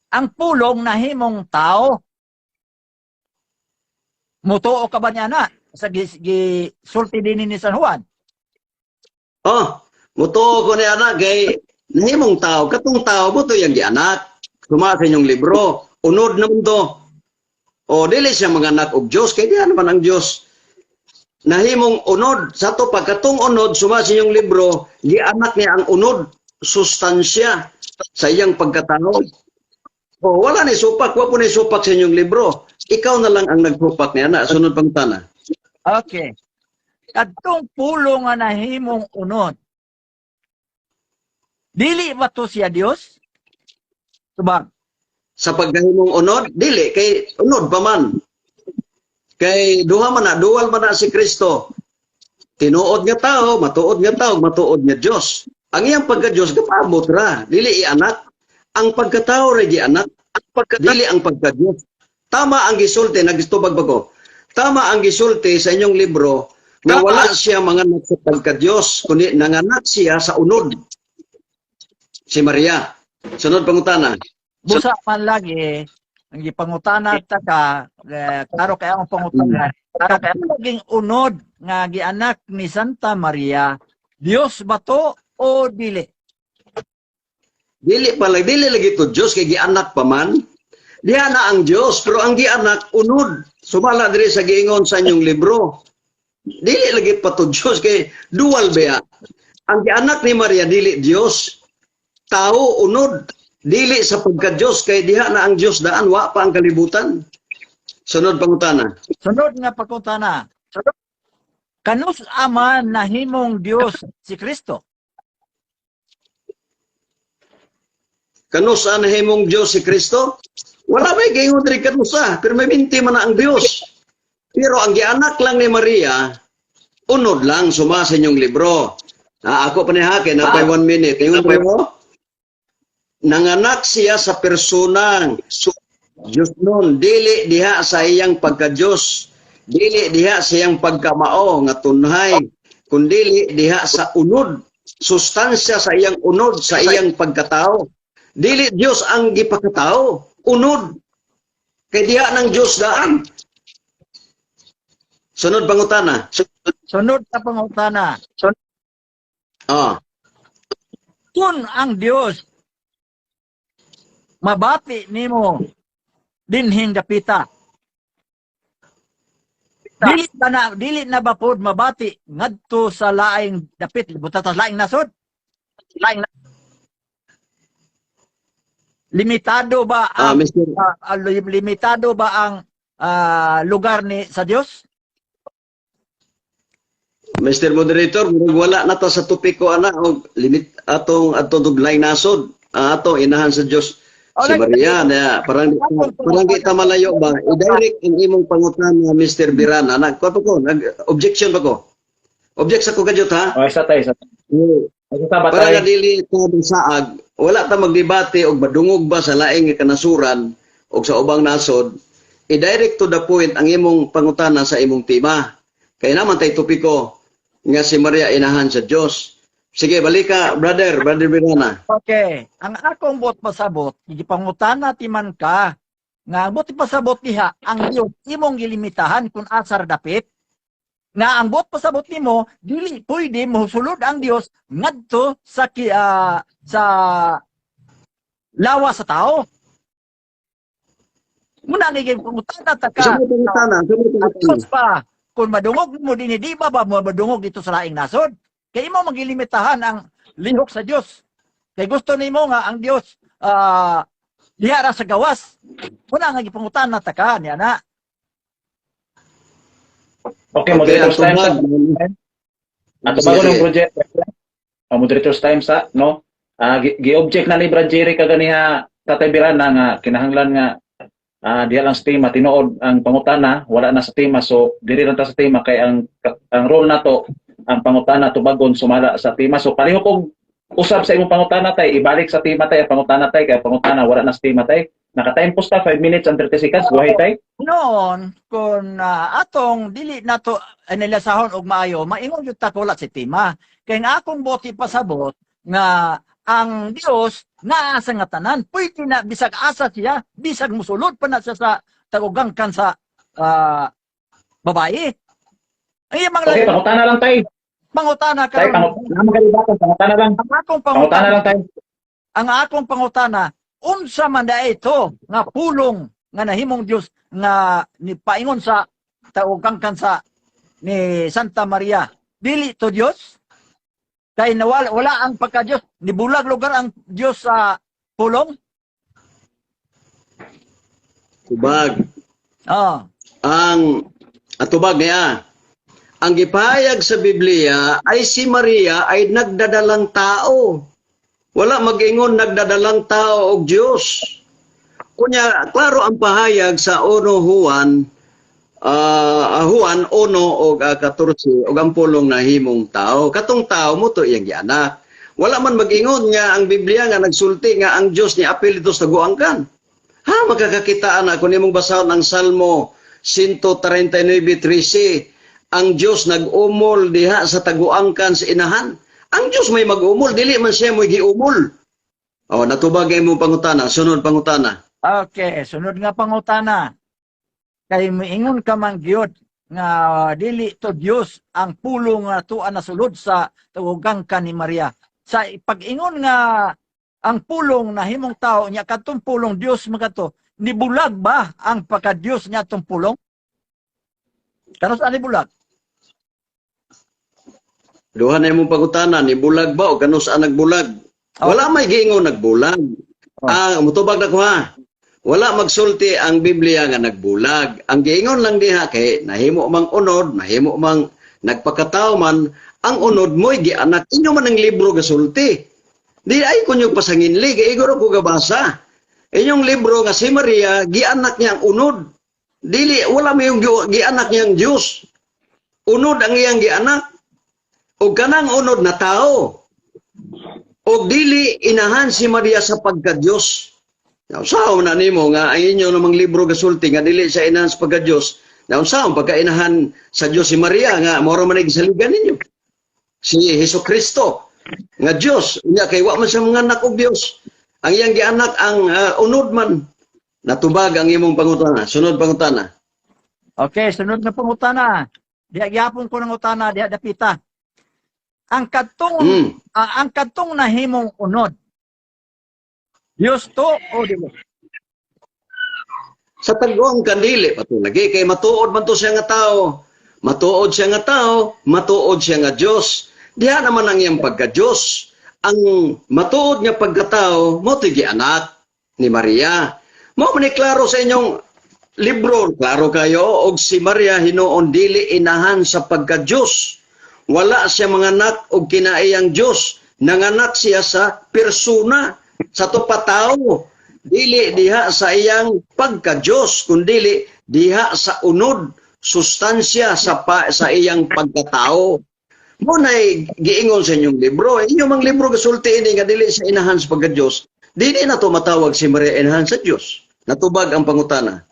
ang pulong nahimong tao. Mutuo ka ba niya na sa gisulti din ni San Juan? Oh, mutuo ko ni anak kay nahimong tao, katong tao mo to yang gianak. Suma sa inyong libro, unod naman to. O dili siya manganak og Dios kay diyan naman ang Dios. Nahimong unod sa to, pagkatong unod suma sa inyong libro, gianak niya ang unod, sustansya sa iyang pagkatao. O wala ni supak, wa po ni supak sa inyong libro. Ikaw na lang ang nagsupak niya na. Sunod pangutana. Okay. Kadtong pulong nga nahimong unod. Dili ba to siya Dios? Tubag. Sa pagkahimong unod, dili kay unod pa man. Kay duha man na, dual man na si Kristo. Tinuod nga tao, matuod nga tao, matuod nga Dios. Ang iyang pagka-Dios gapaabot ra, dili ianak. Ang pagkatao ra gianak, dili ang pagka-Dios. Tama ang gisulti, nagtubag ba ko? Tama ang gisulti sa inyong libro nga wala siya manganak sa pagka-Dios, kundi nanganak siya sa unod. Si Maria. Sunod pangutana. Busa man lagi ang gipangutana ta ka, eh, klaro kay ang pangutana. Klaro kay ang naging unod nga gianak ni Santa Maria, Dios ba to o dili? Dili pa lang, dili lagi to Diyos kay gianak pa man. Diha na ang Diyos, pero ang gianak unod. Sumala diri sa giingon sa inyong libro. Dili lagi pa to Diyos kay dual ba? Ang gianak ni Maria dili Diyos. Tao, unod. Dili sa pagka-Diyos kay diha na ang Diyos daan, wa pa ang kalibutan. Sunod pangutana. Sunod nga pangutana. Kanus ama nahimong Dios si Kristo? Kanusa nahimong Diyos si Kristo? Wala may giingon diri kanusa, pero may minti man na ang Diyos. Pero ang gianak lang ni Maria, unod lang suma sa inyong libro. Ah, ako pa ni Hake, napay 1 minute. Ingon mo, nanganak siya sa personang Diyos nun, dili diha sa iyang pagka-Diyos, dili diha sa iyang pagkamao nga tunhay, kundili diha sa unod, sustansya sa iyang unod, sa iyang pagkatao. Dili Diyos ang gipakatao, unod. Kay diha ng Diyos daan. Sunod pangutana. Sunod na pangutana. Ah, Kung ang Dios mabati nimo dinhing dapita, dili na ba pod mabati ngadto sa laing dapit, buta sa laing nasod? Laing limitado ba ang Mr. Limitado ba ang lugar ni sa Dios? Mr. Moderator, murag wala na ta sa topiko ana og limit atong atong duglay nasod, atong inahan sa Dios si Maria na parang di ta malayo ba. I-direct ang imong pangutana, Mr. Biran, anak ko pa ko nag objection ba ko, object sa ko kadyot ha. Oh, isa tayo, isa tayo. Isa ta ba Para tayo? nga dili ta saag, wala ta magdebate og madungog ba sa laing nga kanasuran og sa ubang nasod. I-direct to the point ang imong pangutana sa imong tema kay naman tay topiko nga si Maria inahan sa Dios. Sige, balika, brother Birana. Okay, ang akong buot pasabot, gipangutana ti man ka nga ang buot pasabot diha ang Dios imong gilimitahan kung asar dapit, nga ang buot pasabot nimo dili pwede mosulod ang Dios ngadto sa lawas sa tao. Muna ang gipangutana ta ka. Sa mga pangutana, sa mga Ang pangutana. Diyos pa, kung madungog mo dinhi, di ba ba mo madungog dito sa laing nasod? Kay imo magilimitahan ang lihok sa Dios. Kay gusto nimo nga ang Dios diha ra sa gawas. Muna nga gipangutana ta ka niya na. Okay, Okay, moderators ang time sa. tubag. Ato bago Sige. ng project. Oh, moderators time sa, no? Ah, gi-object na ni Brad Jerry kaganiha. Tatay Birana nga kinahanglan nga diha lang sa tema tinuod ang pangutana wala na sa tema, so diri lang ta sa tema kay ang role nato ang pangutana tubagon sumala sa tema. So pareho kog usab sa imong pangutana, tay, ibalik sa tema, tay, ang pangutana, tay, kay ang pangutana wala na sa tema, tay. Naka-time post ta 5 minutes and 30 seconds. Go ahead, tay. Noon, kung atong dili nato anilasahon og maayo, maingon gyud ta wala si tema. Kay nga akong buot ipasabot nga ang Dios naa sa nga tanan, pwede na bisag asa siya, bisag musulod pa na siya sa tagugangkan sa babae. Ay, mga Okay, pangutana lang, tay. Pangutana Tay, karon. Pangutana man kalibaton, pangutana lang. Ang akong Pangutana pangutana, lang, tay. Ang akong pangutana, unsa man da ito nga pulong nga nahimong Dios nga ni paingon sa tagugangkan sa ni Santa Maria, dili to Dios? Kay nawala, wala ang pagka Dios, nibulag lugar ang Dios sa pulong. Tubag. Oh. Ang atubag niya. Ang gipahayag sa Biblia ay si Maria ay nagdadalang tao. Wala mag-ingon nagdadalang tao og Dios. Kunya, klaro ang pahayag sa 1 Juan, Juan 1 og 14, og ang pulong nahimong tao. Katong tao mo to iyang gianak. Wala man mag-ingon nga ang Biblia nga nagsulti nga ang Dios ni apil dito sa taguangkan. Ha, makakakitaan ako nimong basahon ang Salmo 139:13. Ang Dios nag-umol diha sa taguangkan sa inahan. Ang Dios may mag-umol, dili man siya mo'y giumol. Oh, natubag imong pangutana, sunod pangutana. Okay, sunod nga pangutana. Kay moingon ka man gyud nga dili to Dios ang pulong nga tuan na sulod sa tawagangkan ni Maria. Sa pag-ingon nga ang pulong na himong tao nya kadtong pulong Dios makato, nibulag ba ang pagka-Dios niya atong pulong? Kanos ani bulag? Duha na imong pangutana, ni bulag ba o kanus ang nagbulag? Oh. Wala may giingon nagbulag. Oh. Ah, mutubag na ko ha. Wala magsulti ang Biblia nga nagbulag. Ang giingon lang diha kay nahimo mang unod, nahimo mang nagpakatao man, ang unod mo'y gianak. Inyo man ang libro gasulti. Di ay kunyo pasanginli, kay igoro ko gabasa. Inyong libro nga si Maria, gianak niya ang unod. Dili, wala may yung gianak niya ang Diyos. Unod ang iyang gianak. O kanang unod na tao. O dili inahan si Maria sa pagka-Diyos. Nausaon na nimo nga ang inyo namang libro gasulti nga dili sa inahan sa pagka-Diyos. Nausaon pagka-inahan sa Diyos si Maria nga moro man ay gisaligan ninyo. Si Hesus Kristo nga Diyos, unya kay wa man siya manganak og Diyos. Ang iyang gianak ang unod man. Natubag ang imong pangutana. Sunod pangutana. Okay, sunod na pangutana. Diha gyapon ko ng utana diha dapita. Ang kadtong ang kadtong nahimong unod, Dios to o dili? Sa tagong kandili patulagi kay matuod man to siya nga tao. Matuod siya nga tao, matuod siya nga Dios. Diha naman ang iyang pagka-Dios. Ang matuod nga pagkatao mo to gianak ni Maria. Mao man ni klaro sa inyong libro, klaro kayo og si Maria hinuon dili inahan sa pagka-Dios. Wala siya manganak og kinaiyang Dios. Nanganak siya sa persona, sa tupatao. Dili diha sa iyang pagka-Dios, kundili diha sa unod, sustansya sa iyang pagkatao. Mo nay giingon sa inyong libro. Inyong mang libro gasulti ini nga dili sa inahan sa pagka-Dios. Dili na to matawag si Maria inahan sa Dios. Natubag ang pangutana.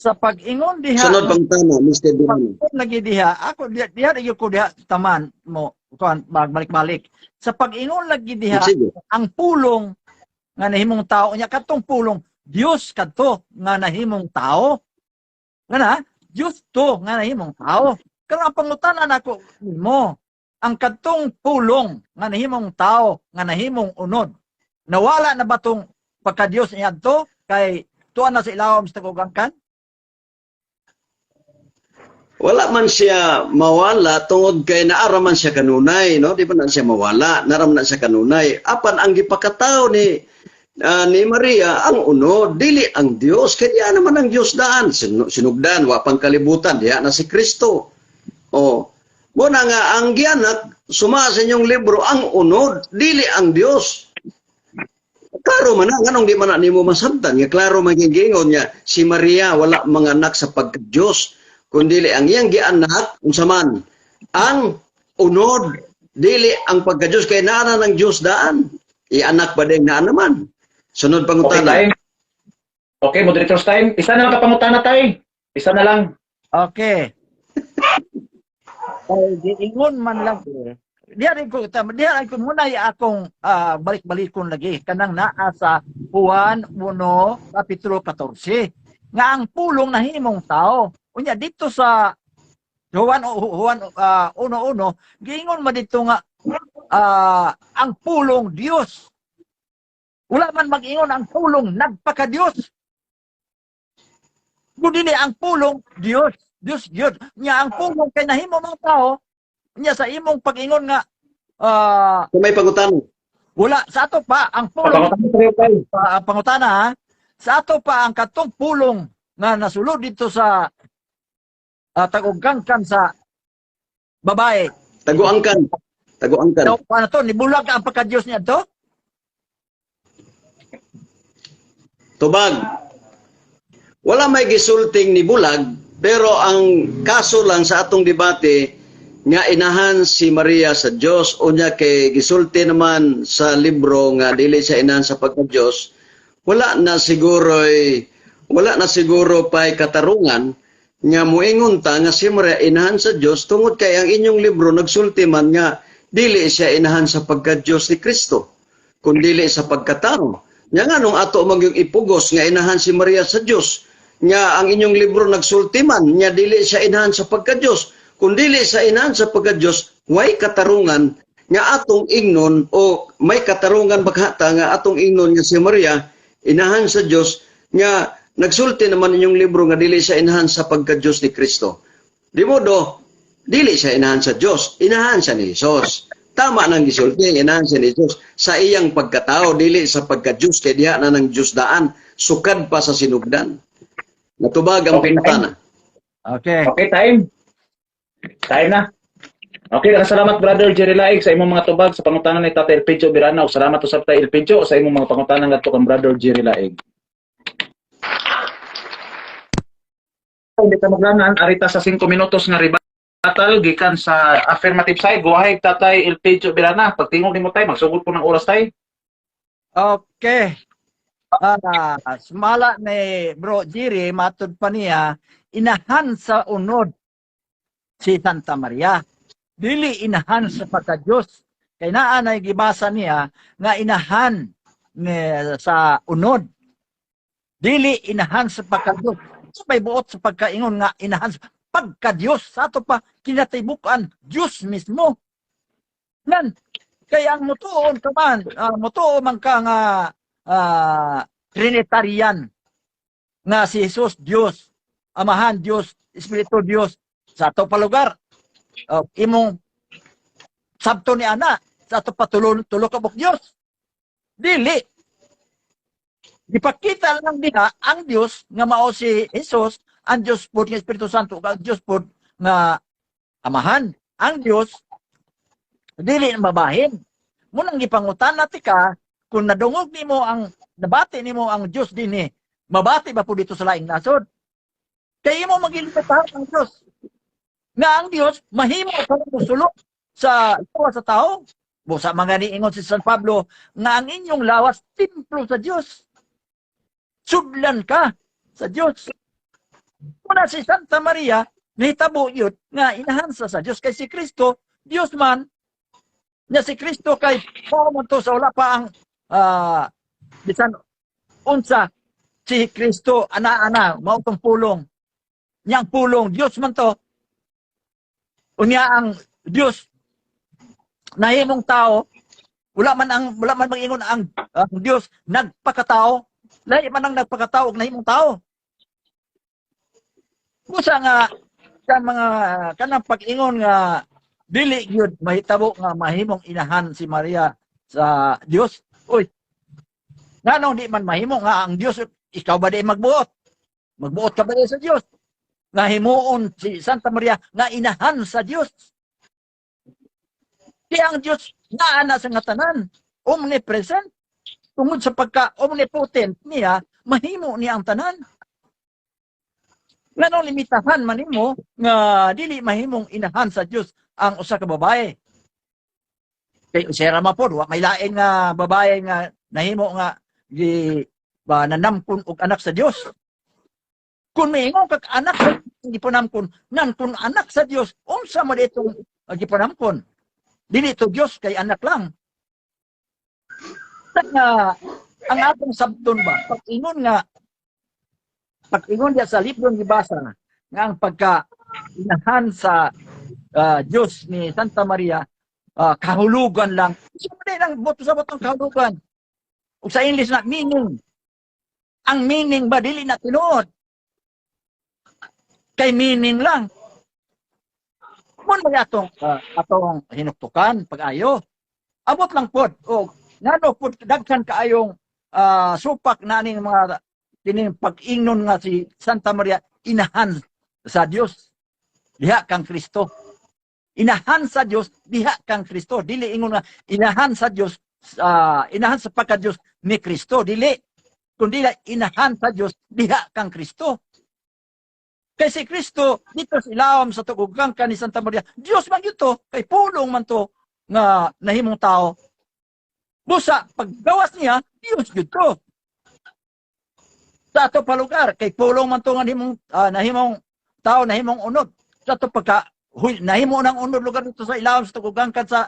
Sa pag-ingon diha Sunod pangutana, Mr. Durano. Pag lagi diha ako diha diha lagi ko diha taman mo kuan balik-balik. Sa pag-ingon lagi diha Sige. Ang pulong nga nahimong tao nya kadtong pulong Dios kadto nga nahimong tao nga na Dios to nga nahimong tao. Karon ang pangutana nako nimo, ang kadtong pulong nga nahimong tao nga nahimong unod, nawala na ba tong pagka Dios niya adto kay tuan na sa ilawom sa tagugangkan? Wala man siya mawala tungod kay naara man siya kanunay, no? Di ba na siya mawala, naram na siya kanunay. Apan ang gipakatao ni Maria ang unod, dili ang Dios. Kaya diya naman ang Dios daan, sinugdan wa pang kalibutan, diha na si Kristo. Oh. Mo na nga ang gianak suma sa inyong libro ang unod, dili ang Dios. Klaro man na, nganong di man na nimo masabtan nga klaro man giingon niya si Maria wala manganak sa pagka-Dios, kundi ang iyang gianak unsa man ang unod, dili ang pagka-Dios, kay naa na ng Dios daan. Ianak ba din naa naman? Sunod Okay, pangutana. Tay. Okay, moderator's time. Isa na lang ka pangutana, Tay. Isa na lang. Okay. Ay, giingon man lang eh. Diha rin ko muna akong balik-balikon lagi kanang naa sa Juan 1 kapitulo 14 nga ang pulong nahimong tao. Unya dito sa Juan 1:1, giingon man dito nga ang pulong Dios. Wala man mag-ingon ang pulong nagpaka-Dios. Kundi ang pulong Dios, Dios gyud. Nya ang pulong kay nahimo mga tao, nya sa imong pag-ingon nga Kung may pangutana. Wala sa ato pa ang pulong. Pangutana tayo, Tay. Ang pangutana ha, sa ato pa ang katong pulong nga nasulod dito sa tagugangkan sa babae. Taguangkan. Taguangkan. Daw paano to nibulag ang pagka-Dios niya to? Tubag. Wala may gisulting ni bulag, pero ang kaso lang sa atong debate nga inahan si Maria sa Dios, unya kay gisulti naman sa libro nga dili siya inahan sa pagka-Dios, wala na siguro pay katarungan nga moingon ta nga si Maria inahan sa Dios, tungod kay ang inyong libro nagsulti man nga dili siya inahan sa pagka-Dios ni Kristo kun dili sa pagkatao. Nya nganong ato magyung ipugos nga inahan si Maria sa Dios, nga ang inyong libro nagsulti man nga dili siya inahan sa pagka-Dios? Kun dili sa inahan sa pagka-Dios, way katarungan nga atong ingnon o may katarungan baghata nga atong ingnon nga si Maria inahan sa Dios, nga nagsulti naman inyong libro nga dili siya inahan sa pagka-Dios ni Kristo? Di modo dili siya inahan sa Dios, inahan siya ni Jesus. Tama nang gisulti, inahan siya ni Jesus sa iyang pagkatao, dili sa pagka-Dios, kay diha na ng Dios daan, sukad pa sa sinugdan. Natubag ang Okay, pangutana. Okay. Okay, time. Time na. Okay, salamat, Brother Jerry Laig, sa imong mga tubag sa pangutana ni Tatay Elpidio Birana. Ug salamat usab, Tay Elpidio, sa imong mga pangutana ngadto kang Brother Jerry Laig. Hindi ka maglangan, arita sa 5 minutos nga rebuttal gikan sa affirmative side. Go ahead, Tatay Elpidio Birana. Pagtingog nimo, Tay, magsugod po ng oras, Tay. Okay. Sumala ni Bro Jerry, matud pa niya, inahan sa unod si Santa Maria. Dili inahan sa pagka-Diyos. Kay naa na gibasa niya nga inahan ni, sa unod. Dili inahan sa pagka-Diyos. Sa may buot sa pagkaingon nga inahan sa pagka-Diyos. Sa ato pa kinatibukan Diyos mismo. Nan, kaya ang mutuon ka man, mutuo man ka nga Trinitarian nga si Jesus Dios, Amahan Dios, Espiritu Dios sa ato pa lugar. Imong sabto ni ana sa ato pa tulo ka buok Dios. Dili. Gipakita lang diha ang Dios nga mao si Jesus, ang Dios pod nga Espiritu Santo ug ang Dios pod nga Amahan. Ang Dios dili na mabahin. Munang gipangutana ti ka kung nadungog nimo ang nabati nimo ang Dios dinhi, mabati ba po dito sa laing nasod? Kay imo magilimitahan ang Dios. Nga ang Dios mahimo ka mosulok sa lawas sa tao. Busa mga niingon si San Pablo nga ang inyong lawas templo sa Dios. Sudlan ka sa Dios. Muna si Santa Maria nahitabo yun nga inahansa sa Dios, kay si Kristo Dios man nya. Si Kristo kay tao man to sa wala pa ang bisan unsa. Si Kristo ana-ana mao tong pulong niyang pulong Dios man to. Unya ang Dios nahimong tao. Wala man mangingon ang Dios nagpakatao. Lahi man ang nagpakatao ug nahimong tao. Busa nga kan mga kanang pag-ingon nga dili gyud mahitabo nga mahimong inahan si Maria sa Dios. Uy. Nganong di man mahimo nga ang Dios, ikaw ba di magbuot? Magbuot ka ba di sa Dios? Nga himuon si Santa Maria nga inahan sa Dios. Kaya ang Dios naa na sa nga tanan, omnipresent. Tungod sa pagka omnipotent niya, mahimo niya ang tanan. Nganong limitahan man nimo nga dili mahimong inahan sa Dios ang usa ka babae? Kay usera man pod, wa may lain nga babae nga nahimo nga gi ba nanamkon og anak sa Dios. Kung miingon kag anak sa gipanamkon, nan kung anak sa Dios, unsa man itong gipanamkon? Dili to Dios kay anak lang. Nga ang atong sabton ba, pag ingon diya sa librong gibasa nga ang pagka inahan sa Dios ni Santa Maria, kahulugan lang. Siyempre lang boto sa botong kahulugan. Ug sa English na meaning. Ang meaning ba dili na tinuod? Kay meaning lang. Mun may atong hinuktukan pag-ayo. Abot lang pod og ngano pod daghan kaayong supak na ning mga kining pag-ingnon nga si Santa Maria inahan sa Dios diha kang Kristo. Inahan sa Dios diha kang Kristo. Dili ingon nga inahan sa Dios, inahan sa pagka Dios ni Kristo, dili, kundi inahan sa Dios diha kang Kristo. Kay si Kristo dito sa ilawom sa tugugang ni Santa Maria, Dios man gyud to, kay pulong man to nga nahimong tao. Busa paggawas niya, Dios gyud to. Sa ato palugar kay pulong man to nga nahimong tao, nahimong unod. Sa ato pagka huy, nahimo ng unod lugar dito sa ilawom sa tugugangkan sa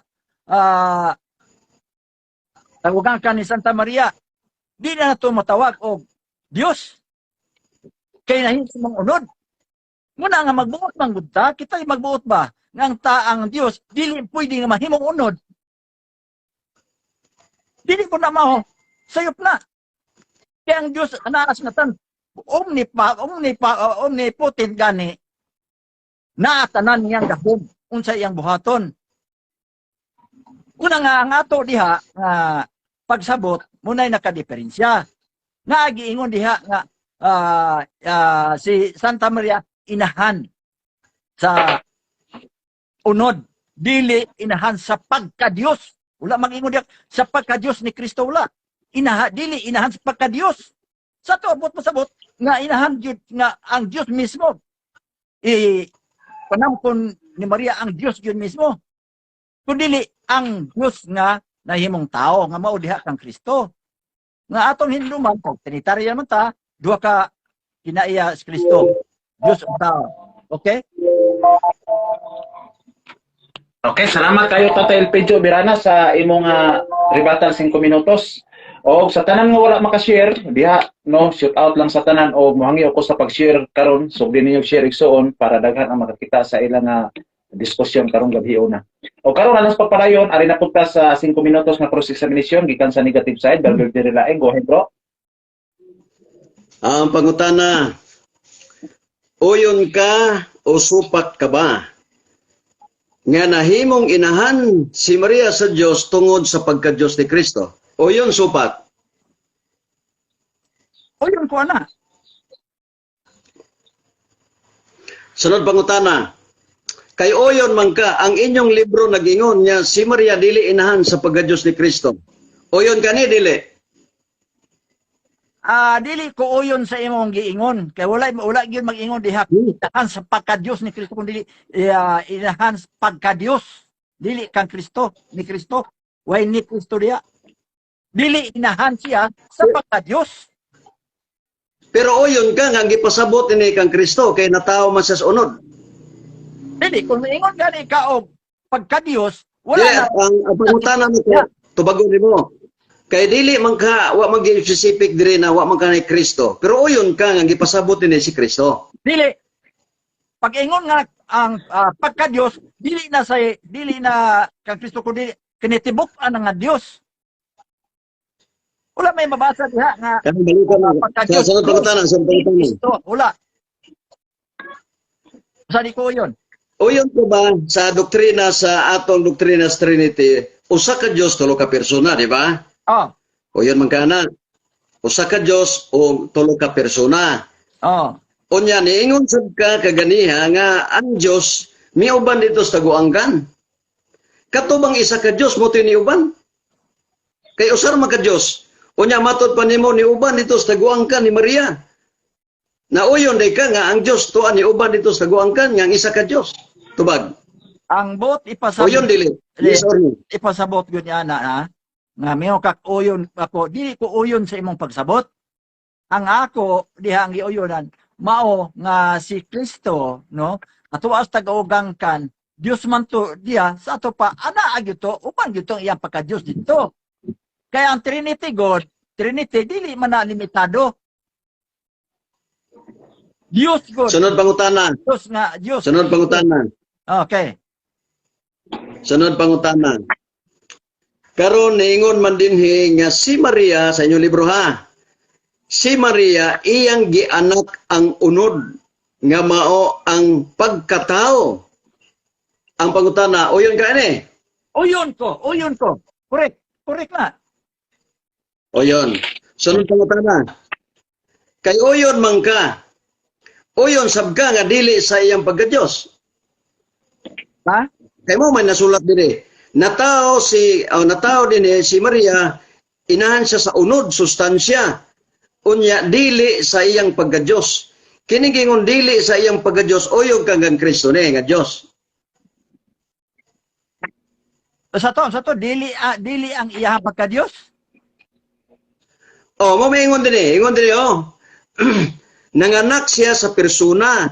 tugugangkan ni Santa Maria, di na nato matawag og Dios kay nahimo mong unod. Muna nga magbuot man gud ta, kita magbuot ba nga ang ta ang Dios dili pwede nga mahimong unod? Dili ko na mao, sayop na. Kaya ang Dios anaas nga tan omnipotent gani naa tanan niyang gahom unsa iyang buhaton. Una nga ang ato diha nga pagsabot munay nakadiferensya. Nagiingon diha nga si Santa Maria inahan sa unod, dili inahan sa pagka-Dios. Wala mag-ingon diha sa pagka-Dios ni Kristo, wala. Inaha, dili inahan sa pagka-Dios. Sa to abot pasabot nga inahan gyud nga ang Dios mismo. I panamkon ni Maria ang Dios gyud mismo. Kun dili ang Dios nga nahimong tao nga mao diha kang Kristo. Nga atong hinluman kung Trinitarian man ta, duha ka kinaiya si Kristo. Dios ug tao. Okay? Okay, salamat kayo, Tatay Elpidio Birana, sa imong rebuttal 5 minutos. O sa tanan nga wala makashare diha no, shout out lang sa tanan o mohangi ako sa pag-share karon, so di ninyo share igsuon para daghan ang makakita sa ilang diskusyon karong gabi una. O karon alas pagpadayon, ari na punta sa 5 minutos nga cross examination gikan sa negative side, Brother Jerry Laeng, go ahead, bro. Ang pangutana, uyon ka o supak ka ba nga nahimong inahan si Maria sa Dios tungod sa pagka-Dios ni Kristo? Uyon, supak? Uyon ko ana. Sunod pangutana. Kay uyon man ka, ang inyong libro nagingon niya si Maria dili inahan sa pagka-Dios ni Kristo. Uyon ka ni dili? Dili ko uyon sa imong giingon kay wala wala gyud mag-ingon diha inahan sa pagka-Dios ni Kristo, kun dili inahan sa pagka-Dios, dili kang Kristo, ni Kristo, way ni Kristo diha. Dili inahan siya sa pagka-Dios. Pero uyon ka nga ang gipasabot ini kang Kristo kay natawo man siya sa unod. Dili, kung miingon gani ka og pagka-Dios, wala Dili, na. Ang pangutana mo ko, tubagon nimo. Kay dili man ka, wa man gyud specific diri na wa man ka ni Kristo. Pero uyon ka nga gipasabot ini si Kristo. Dili. Pag-ingon nga ang pagka-Dios, dili na kang Kristo kundi kinitibuk-an nga Dios. Wala may mabasa diha nga Kanang balikan na. pagka-Dios. Sa sunod pangutana, sa sunod pangutana. Kristo, wala. Sa di ko yun. Uyon ka ba sa doktrina, sa atong doktrina sa Trinity, usa ka Dios, tulo ka persona, di ba? Oh, Uyon man ka na. Usa ka Dios o tulo ka persona. oh. Unya niingon sad ka kaganiha nga ang Dios miuban dito sa taguangkan. Kato bang isa ka Dios mo niuban? Kay usar man ka Dios. Unya matod pa nimo ni uban dito sa taguangkan ni Maria. Nauyon day ka nga ang Dios tuan ni uban dito sa taguangkan nga ang isa ka Dios. Tubag. Ang bot ipasabot Uyon dili. Yes or no? Ipasabot gyud niya na ha nga mingon kag uyon ako, dili ko uyon sa imong pagsabot. Ang ako diha ang giuyonan mao nga si Kristo, no, ato as taga-ugangkan, Dios man to diya sa ato pa ana gyud to, uban gyud to ang iyang pagka-Dios dito. Kaya ang Trinity God, Trinity dili man na limitado. Dios God. Sunod pangutana. Dios nga Dios. Sunod pangutana. Okay. Sunod pangutana. Karon niingon man dinhi nga si Maria sa inyong libro ha. Si Maria iyang gianak ang unod nga mao ang pagkatao. Ang pangutana, uyon ka ini? Uyon ko, uyon ko. Correct, correct na. Uyon. Sunod pangutana. Kay uyon man ka. Uyon sab ka nga dili sa iyang pagka-Diyos. Ha? Kay mo may nasulat dinhi. Natao si oh, natao dinhi si Maria, inahan siya sa unod, sustansya. Unya dili sa iyang pagka-Diyos. Kini gingon dili sa iyang pagka-Diyos, uyog kang kang Kristo ni nga Diyos. Sa to dili dili ang iyang pagka-Dios. Oh, mo may ingon dinhi, ingon dinhi oh. Nanganak siya sa persona,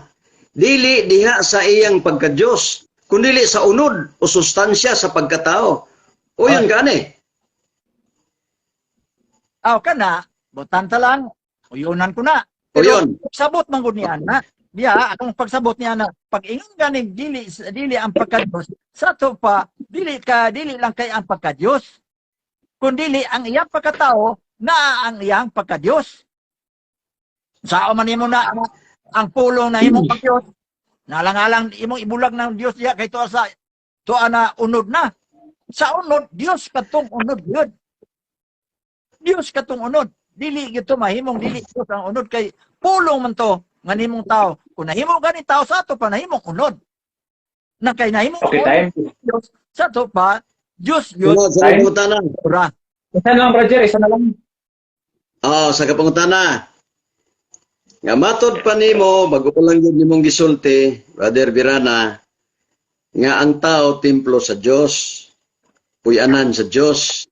dili diha sa iyang pagka-Diyos, kundili sa unod o sustansya sa pagkatao. Uyon ka ani. Aw kana, butan ta lang, uyonan ko na. Pero Uyon. sabot man gud niya na. Diya akong pagsabot niya na pag ingon gani dili dili ang pagka-Dios sa to pa dili ka dili lang kay ang pagka-Dios. Kun dili ang iyang pagkatao naa ang iyang pagka-Dios. Sao man nimo na ang pulong na imong pag-Dios? Nalangalang imong ibulag ng Dios diya kay tuwa sa tuwa na unod na. Sa unod, Dios katong unod yun. Dios katong unod. Dili gito mahimong dili Dios ang unod kay pulong man to nga nimong tao. Kung nahimo gani tao sa ato pa nahimong unod. Na kay nahimong Okay, unod time. Dios sa ato pa Dios yun. Sunod, sunod pangutana. Ora. Isa na lang, brother. Isa na lang. Oh, sa kapangutana. Nga matod pa nimo, bago pa lang yun nimong gisulti, Brother Birana, nga ang tao templo sa Dios, puyanan sa Dios.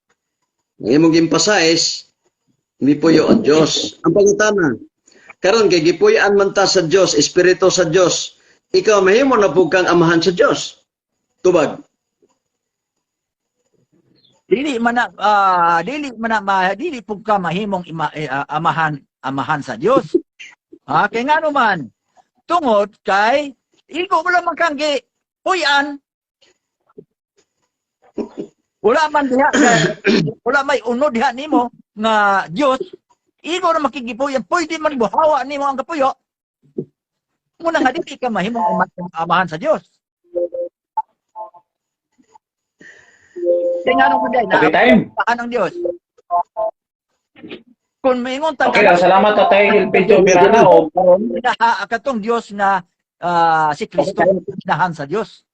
Ang imong gi-emphasize, mipuyo ang Dios. Ang pangutana, karon kay gipuy-an man ta sa Dios, espiritu sa Dios, ikaw mahimo na pud kang amahan sa Dios. Tubag. Dili man na dili pud ka mahimong amahan sa Dios. Ha, kay ngano man tungod kay igo mo lang kang gi puy-an. Wala man diha wala may unod diha nimo nga Dios. Igo na makigipuy-an, pwede man buhawa nimo ang kapuyo. Muna nga dili ka mahimong amahan sa Dios. Kay ngano man diay na Okay, time. amahan ng Dios. Kung maingon ta Okay, salamat Tatay Elpidio Birana. O, na katong Dios na si Kristo inahan sa Dios.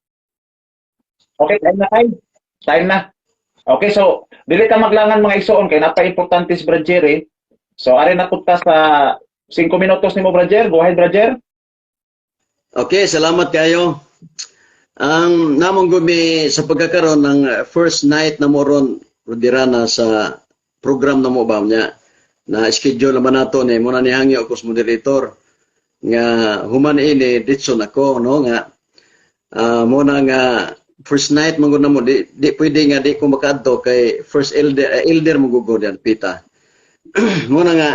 Okay, time na time. Time na. Okay, so dili ta maglangan, mga igsoon, kay napa-importante si Brad Jerry. So ari na pud ta sa 5 minutos nimo, Brad. Go ahead, Brad. Okay, salamat kayo. Ang namong gumi sa pagkakaroon ng first night na mo ron, Rodirana, sa program na mo ba niya na schedule naman nato ni muna ni hangyo ako sa moderator nga human ini ditso nako, no, nga muna nga first night man gud na mo, di pwede nga di ko makaadto kay first elder, elder mo gugod yan pita muna nga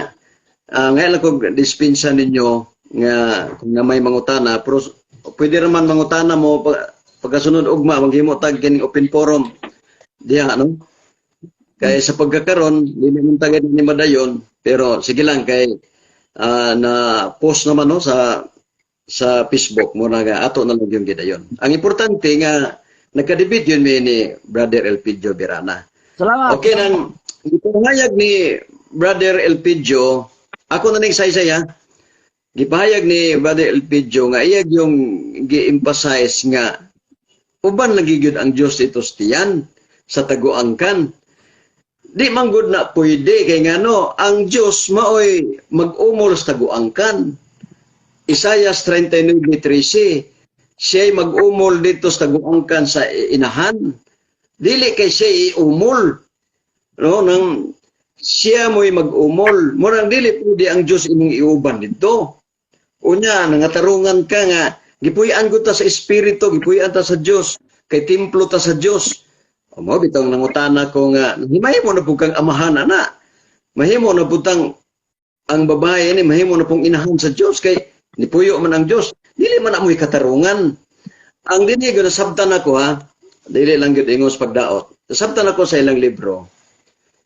ngayon lang ko dispensa ninyo nga kung na may mangutana, pero pwede raman mangutana mo pagkasunod ugma maghimo tag kining open forum diha, no, kay sa pagkakaron dili man tagad ni madayon, pero sige lang kay na post naman, no, sa Facebook mo na nga ato na lang yung gidayon. Ang importante nga nagka-debate yun mi ni Brother Elpidio Birana. Salamat. Okay nang gipahayag ni Brother Elpidio, ako na ning saysay ha. Gipahayag ni Brother Elpidio nga iyag yung gi-emphasize nga uban lagi gyud ang Dios ito tiyan sa taguangkan. Di man gud na pwede kay ngano ang Dios maoy mag-umol sa taguangkan. Isayas 39:13, siya'y mag-umol dito sa taguangkan sa inahan. Dili kay siya iumol. No, nang siya mo'y mag-umol. Murang dili pwede ang Dios imong iuban dito. Unya, nangatarungan ka nga, gipuy-an ko ta sa Espiritu, gipuy-an ta sa Dios, kay templo ta sa Dios. O mo bitong nangutana ko nga, mahimo na pud kang amahan ana. Mahimo na pud tang ang babae ni mahimo na pong inahan sa Dios kay nipuyo man ang Dios. Dili man amoy katarungan. Ang dinhi gyud nasabtan ako ha. Dili lang gyud ingos pagdaot. Nasabtan ako sa ilang libro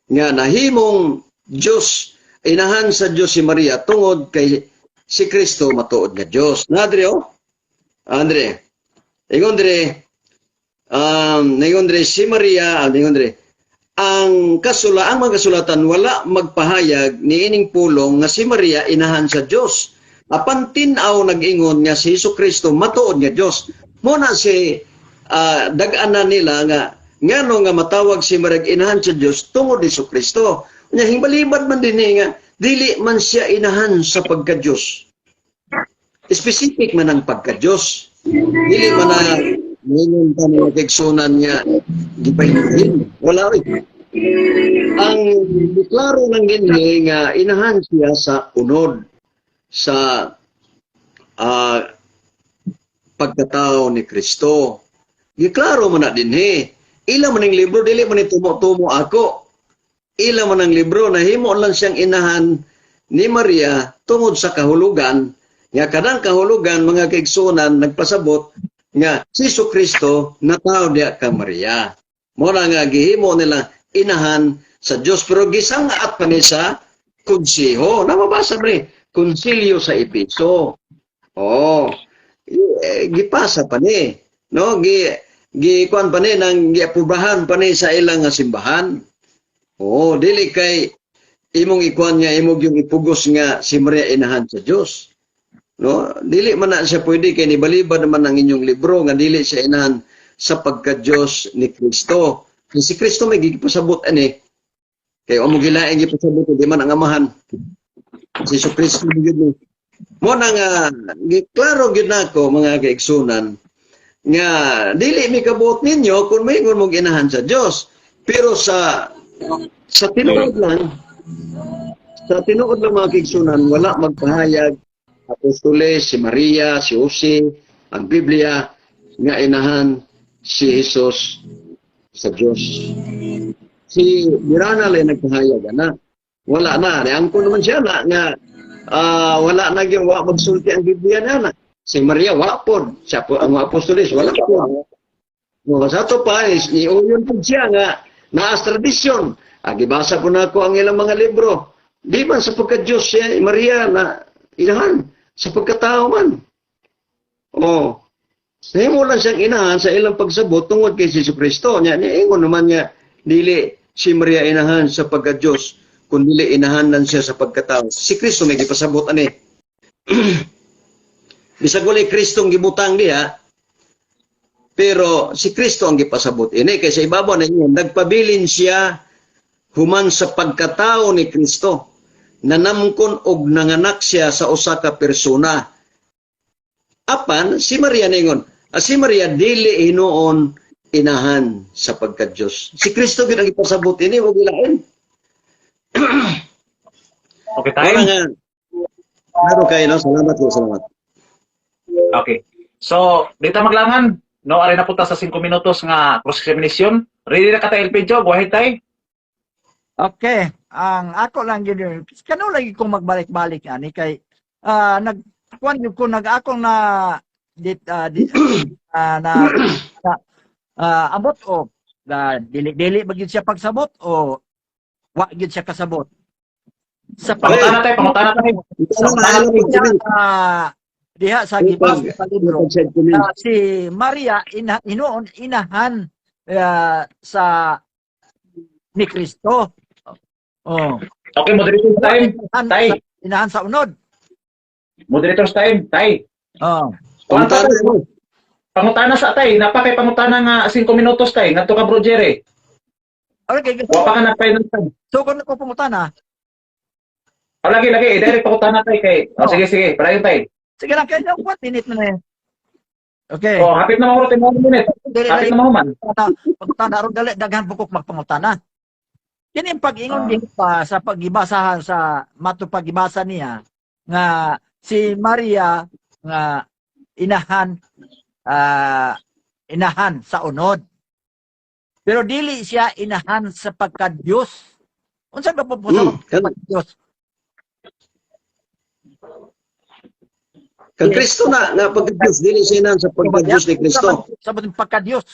nga nahimong Dios, inahan sa Dios si Maria tungod kay si Kristo matuod nga Dios. Na dre oh. Andre. Ingon dre ningon dre si Maria, ningon dre ang mga kasulatan wala magpahayag niining pulong nga si Maria inahan sa Dios. Apan tin-aw nag-ingon nga si Hesus Kristo matuod nga Dios. Mo na si dag-an na nila nga ngano nga matawag si Maria inahan sa Dios tungod ni Hesus Kristo. Nya hingbalibad man dinhi nga dili man siya inahan sa pagka-Dios. Specific man ang pagka-Dios. Dili man na ningon ta mga kaigsunan nga gipahinhin. Wala oy. Ang deklaro ng dinhi nga inahan siya sa unod sa pagkatao ni Kristo. Giklaro man na dinhi. Ila man ang libro, dili man ni tumo-tumo ako. Ila man ang libro, nahimo lang siyang inahan ni Maria tungod sa kahulugan nga kanang kahulugan, mga kaigsunan, nagpasabot nga si Hesus Kristo natawo diha kang Maria. Mo na nga gihimo nila inahan sa Dios pero gisangaat pa ni sa konseho. Namabasa pre, konsilyo sa Epeso. Oh, gipasa pa ni. No, gi gi kuan pa ni nang giaprobahan pa ni sa ilang nga simbahan. Oh, dili kay imong ikuan nga imong yung ipugos nga si Maria inahan sa Dios. No, dili man na siya pwede kay nibalibad naman ang inyong libro nga dili siya inahan sa pagka-Dios ni Kristo. Kay si Kristo may gipasabot ani. Kay amo gilaing gipasabot di man ang amahan. Si Hesus Kristo gyud ni. Mo na nga giklaro gyud nako, mga kaigsunan, nga dili mi kabuot ninyo kung maingon mong inahan sa Dios. Pero sa tinuod lang, sa tinuod lang, mga kaigsunan, wala magpahayag apostoles, si Maria, si Jose, ang Biblia nga inahan si Jesus sa Dios. Si Mirana lang nagpahayag ana. Wala na, niangko naman siya na nga wala na gyud, wa magsulti ang Biblia na. Si Maria wa pod, siya po ang mga apostoles wala pod. No, sa ato pa is niuyon pod siya nga naas tradisyon. Gibasa po na ako ang ilang mga libro. Di man sa pagka-Diyos siya, Maria na inahan, sa pagkatao man. Oh. Nahimo lang siyang inahan sa ilang pagsabot tungod kay Hesus Kristo. Nya niingon naman niya dili si Maria inahan sa pagka-Diyos kun dili inahan lang siya sa pagkatao. Si Kristo may gipasabot ani. Bisag walay Kristong gibutang diha, pero si Kristo ang gipasabot ini kay sa ibabaw na ingon nagpabilin siya human sa pagkatao ni Kristo. Nanamkon og nanganak siya sa usa ka persona. Apan si Maria ningon, si Maria dili hinuon inahan sa pagka-Diyos. Si Kristo gyud ang gipasabot ini, wag ilain. Okay tayo. Wala nga. Klaro kayo, no? Salamat po, salamat. Okay. So, dito maglangan. No, ari na punta sa 5 minutos nga cross examination. Ready na ka tayo, Elpidio? Go ahead tay. Okay, ang ako lang yun, kano lagi kong magbalik-balik ani kay nag kuan gyud ko nag akong na dit, di, na abot o na dili dili ba gyud siya pagsabot o wa gyud siya kasabot sa Pangutana tayo, pangutana tayo. Sa diha sa gibasa sa libro, si Maria ina, hinuon inahan sa ni Kristo. Oh. Okay, moderator time. Inahan, Tay. inahan sa unod. Moderator's time, tay. Oh. Pangutana, pangutana sa tay. Napa kay pangutana nga 5 minutos tay. Ngadto ka, Bro Jerry. Okay, Wa pa ka na final time. So kung ko pangutana, Oh, lagi lagi, direct pangutana tay kay. Oh, sige sige, padayon tay. Sige lang kay 1 minute na eh. Okay. Oh, hapit na mahurot 1 minute. Dili Hapit na na mahuman. Pangutana aron dali daghan bukok magpangutana. Kini ang pag-ingon din pa sa pagibasahan sa mato pagibasa niya nga si Maria nga inahan inahan sa unod. Pero dili siya inahan sa pagka-Diyos. Unsa ba po sa pagka-Diyos? Kang Kristo na nga pagka-Diyos, dili siya inahan sa pagka-Diyos ni Kristo. Sa pagka-Diyos.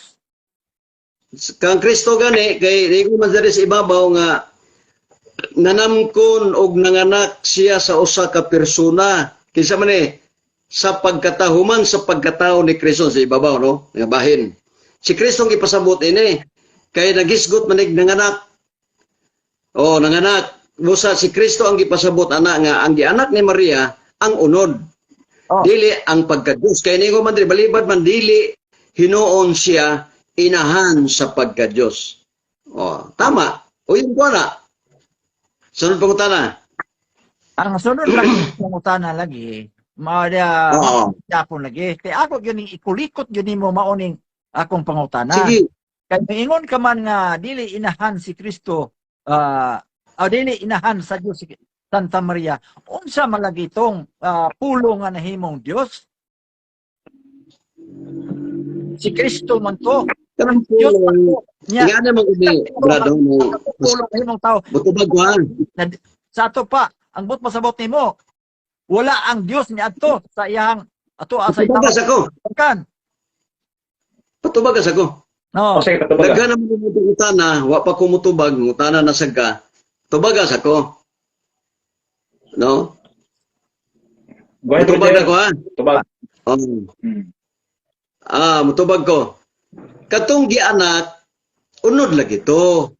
Kang Kristo gani kay nigo man diri sa ibabaw nga nanamkon og nanganak siya sa usa ka persona. Kinsa man ni sa pagkatahuman sa pagkatao ni Kristo sa ibabaw, no, nga bahin. Si Kristo ang ipasabot ini kay nagisgot manig nanganak. Oh, nanganak. Busa si Kristo ang gipasabot ana nga ang gianak ni Maria ang unod. Oh. Dili ang pagka-Diyos. Kay nigo man diri balibad man dili hinuon siya inahan sa pagka-Diyos. Oh, tama. O yun ko na. Sunod pangutana. Ang sunod lang pangutana lagi, maada yapon lagi. Kay ako gyud ning ikulikot gyud nimo maoning akong pangutana. Sige. Kay moingon ka man nga dili inahan si Kristo, dili inahan sa Dios si Santa Maria. Unsa man lagi tong pulong nga nahimong Dios? Si Kristo man to. Kanang Dios man pulong. to. Nya, Nga na mo ni brado mo. pulong nahimong tao. Butubag ko ha. Sa ato pa, ang but pasabot nimo, wala ang Dios ni adto sa iyang ato sa iyang Patubagas ako. kan. Patubagas ako. No. Oh, sige, patubaga. Daghan naman mo utana, wa pa ko mutubag, ngutana na sad ka. Tubagas ako. No? Go ahead, Mutubag Roger. ako ha. Tubag. Oh. Ah, mutubag ko. Katong gianak, unod lagi to.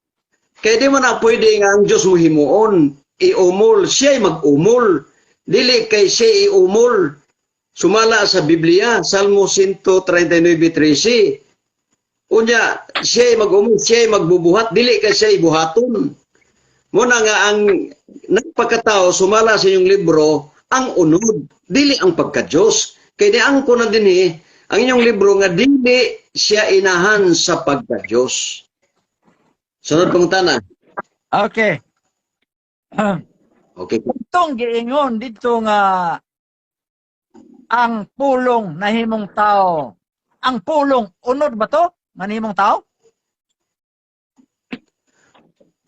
Kaya di man na pwede nga ang Diyos mo himuon, iumol, siya'y mag-umol. Dili kay siya iumol. Sumala sa Biblia, Salmo 139:13. Unya, siya'y mag-umol, siya'y magbubuhat, dili kay siya'y buhaton. Muna nga ang nagpakatao, sumala sa inyong libro, ang unod, dili ang pagka-Diyos. Kaya di ang ko na din eh, ang inyong libro nga dili siya inahan sa pagka-Diyos. Sunod pangutana. Okay. Okay. Itong giingon dito nga ang pulong nahimong tao. Ang pulong unod ba to? Nga nahimong tao?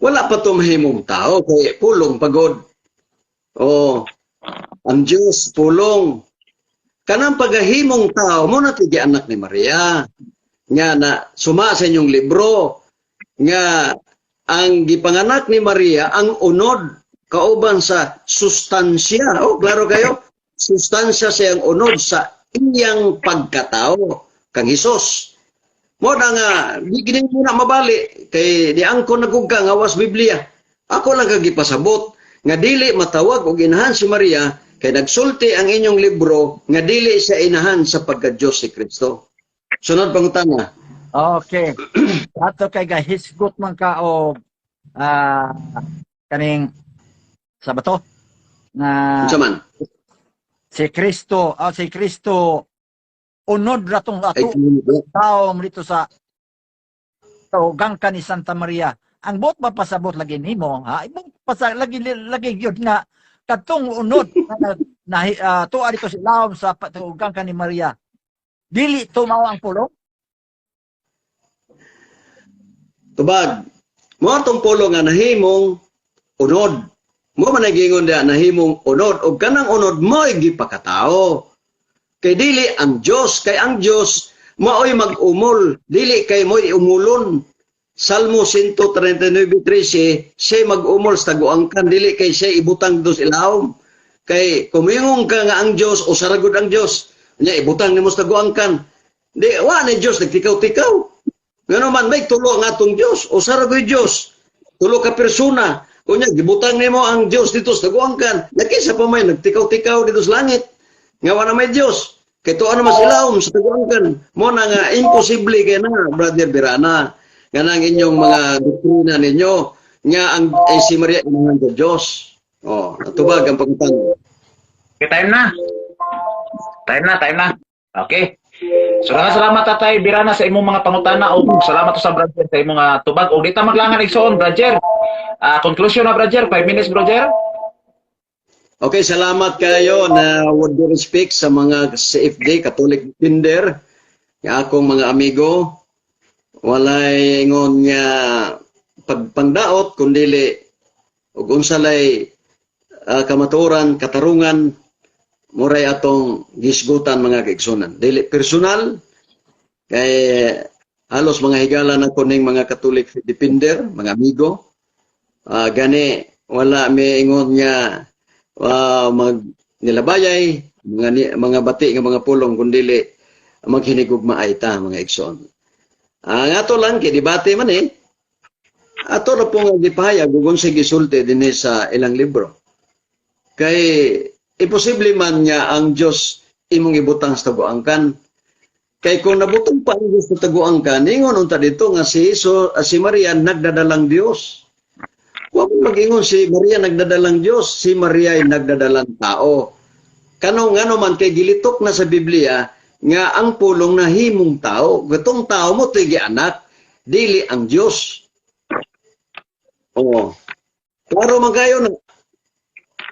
Wala pa to mahimong tao kay pulong pagod. Oh, ang Diyos pulong. Kanang pagahimong tao mo na tigi anak ni Maria. Nga na suma sa inyong libro nga ang gipanganak ni Maria ang unod kauban sa sustansya. Oh, klaro kayo? Sustansya siyang unod sa iyang pagkatao kang Hesus. Mo na nga di gini mo na mabali kay di angko nagugka nga was Biblia. Ako lang kag gipasabot nga dili matawag og inahan si Maria kay nagsulti ang inyong libro nga dili siya inahan sa pagka-Diyos si Kristo. Sunod pangutana. Okay. Ato kay gahisgot man ka og kaning sa bato na Unsa man? si Kristo, si Kristo unod ra tong Ay, ato tao dito sa tawgang ka ni Santa Maria. Ang buot mapasabot lagi nimo, ha? Ibang pasa lagi lagi gyud nga kadtong unod na, na tuwa dito sa ilawom sa tawgang ka ni Maria. Dili to mao ang pulong. Tubag. Mo atong pulo nga nahimong unod. Mo man nagingon diha nahimong unod og kanang unod mo'y gipakatao. Kay dili ang Dios, kay ang Dios maoy mag-umol, dili kay mo'y umulon. Salmo 139:13, siya mag-umol sa taguangkan, dili kay siya ibutang dos ilawom. Kay kumingong ka nga ang Dios o saragod ang Dios, nya ibutang nimo sa taguangkan. Di wa ni Dios nagtikaw-tikaw. Ngano man may tulo ang atong Dios o saragoy Dios. Tulo ka persona. Unya gibutang nimo ang Dios dito sa taguangkan. Nakisa pa may nagtikaw-tikaw dito sa langit. Nga wa na may Dios. Kay tuwa naman silawom sa taguangkan. Mo na nga imposible kay na, Brother Birana. Nganang inyong mga doktrina ninyo nga ang eh, si Maria inahan sa Dios. Oh, natubag ang pangutana. Okay, time na. Time na, time na. Okay. So daghang salamat, Tatay Birana, sa imong mga pangutana ug salamat to sa brother sa imong tubag. Ug di ta maglangan, igsoon, brother. Ah, conclusion na, brother, 5 minutes, brother. Okay, salamat kayo na with due respect sa mga CFD, Catholic Defender, nga akong mga amigo. Walay ingon nga pagpangdaot kundili ug unsa lay kamatuoran, katarungan muray atong gisgutan, mga kaigsunan. Dili personal kay halos mga higala na ko ning mga Catholic Defender, mga amigo. Gani wala mi ingon nga mag nilabayay mga mga bati nga mga pulong kundili maghinigugmaay ta, mga igsoon. Ang ato lang kay debate man eh. Ato ra po nga gipahayag ug unsay gisulti dinhi sa ilang libro. Kay imposible man nga ang Dios imong ibutang sa taguangkan. Kay kung nabutang pa ang Dios sa taguangkan, ingon unta dito nga si Jesus, si Maria nagdadalang Dios. Wa mo mag-ingon si Maria nagdadalang Dios, si Maria ay nagdadalang tao. Kano ngano man kay gilitok na sa Biblia nga ang pulong na himong tao, gatong tao mo to'y anak, dili ang Dios. Oo. Klaro man kayo na.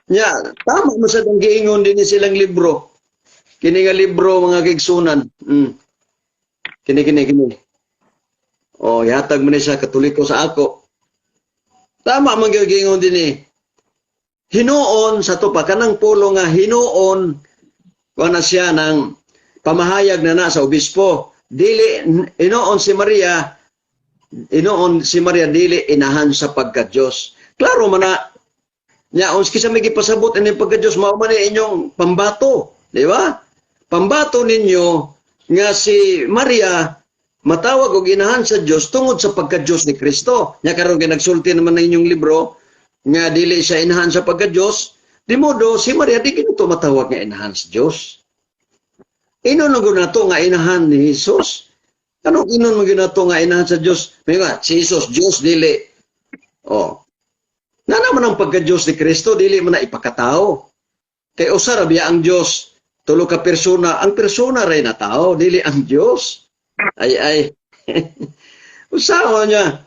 Nya, tama mo sa ang giingon din silang libro. Kini nga libro, mga kaigsunan. Kini kini kini. Oh, ihatag mo ni sa Katoliko sa ako. Tama man gyud giingon din eh. Hinuon sa to pa kanang pulo nga hinuon kuha na siya ng pamahayag na na sa obispo. Dili hinuon si Maria, hinuon si Maria dili inahan sa pagka-Diyos. Klaro man na nya uns kinsa may gipasabot ini pagka-Diyos, mao man ni inyong pambato, di ba? Pambato ninyo nga si Maria matawag og inahan sa Dios tungod sa pagka-Diyos ni Kristo. Nya karon kay nagsulti naman ng inyong libro nga dili siya inahan sa pagka-Diyos, di modo si Maria di gid to matawag nga inahan sa Dios. Inon lang nato nga inahan ni Jesus. Ano inon mo ginato nga inahan sa Dios? May nga si Jesus Dios dili. Oh. Na naman ang pagka-Diyos ni Kristo dili man na ipakatao. Kay usa ra biya ang Dios, tulo ka persona, ang persona ray na tao, dili ang Dios. Ay ay. Usawa niya.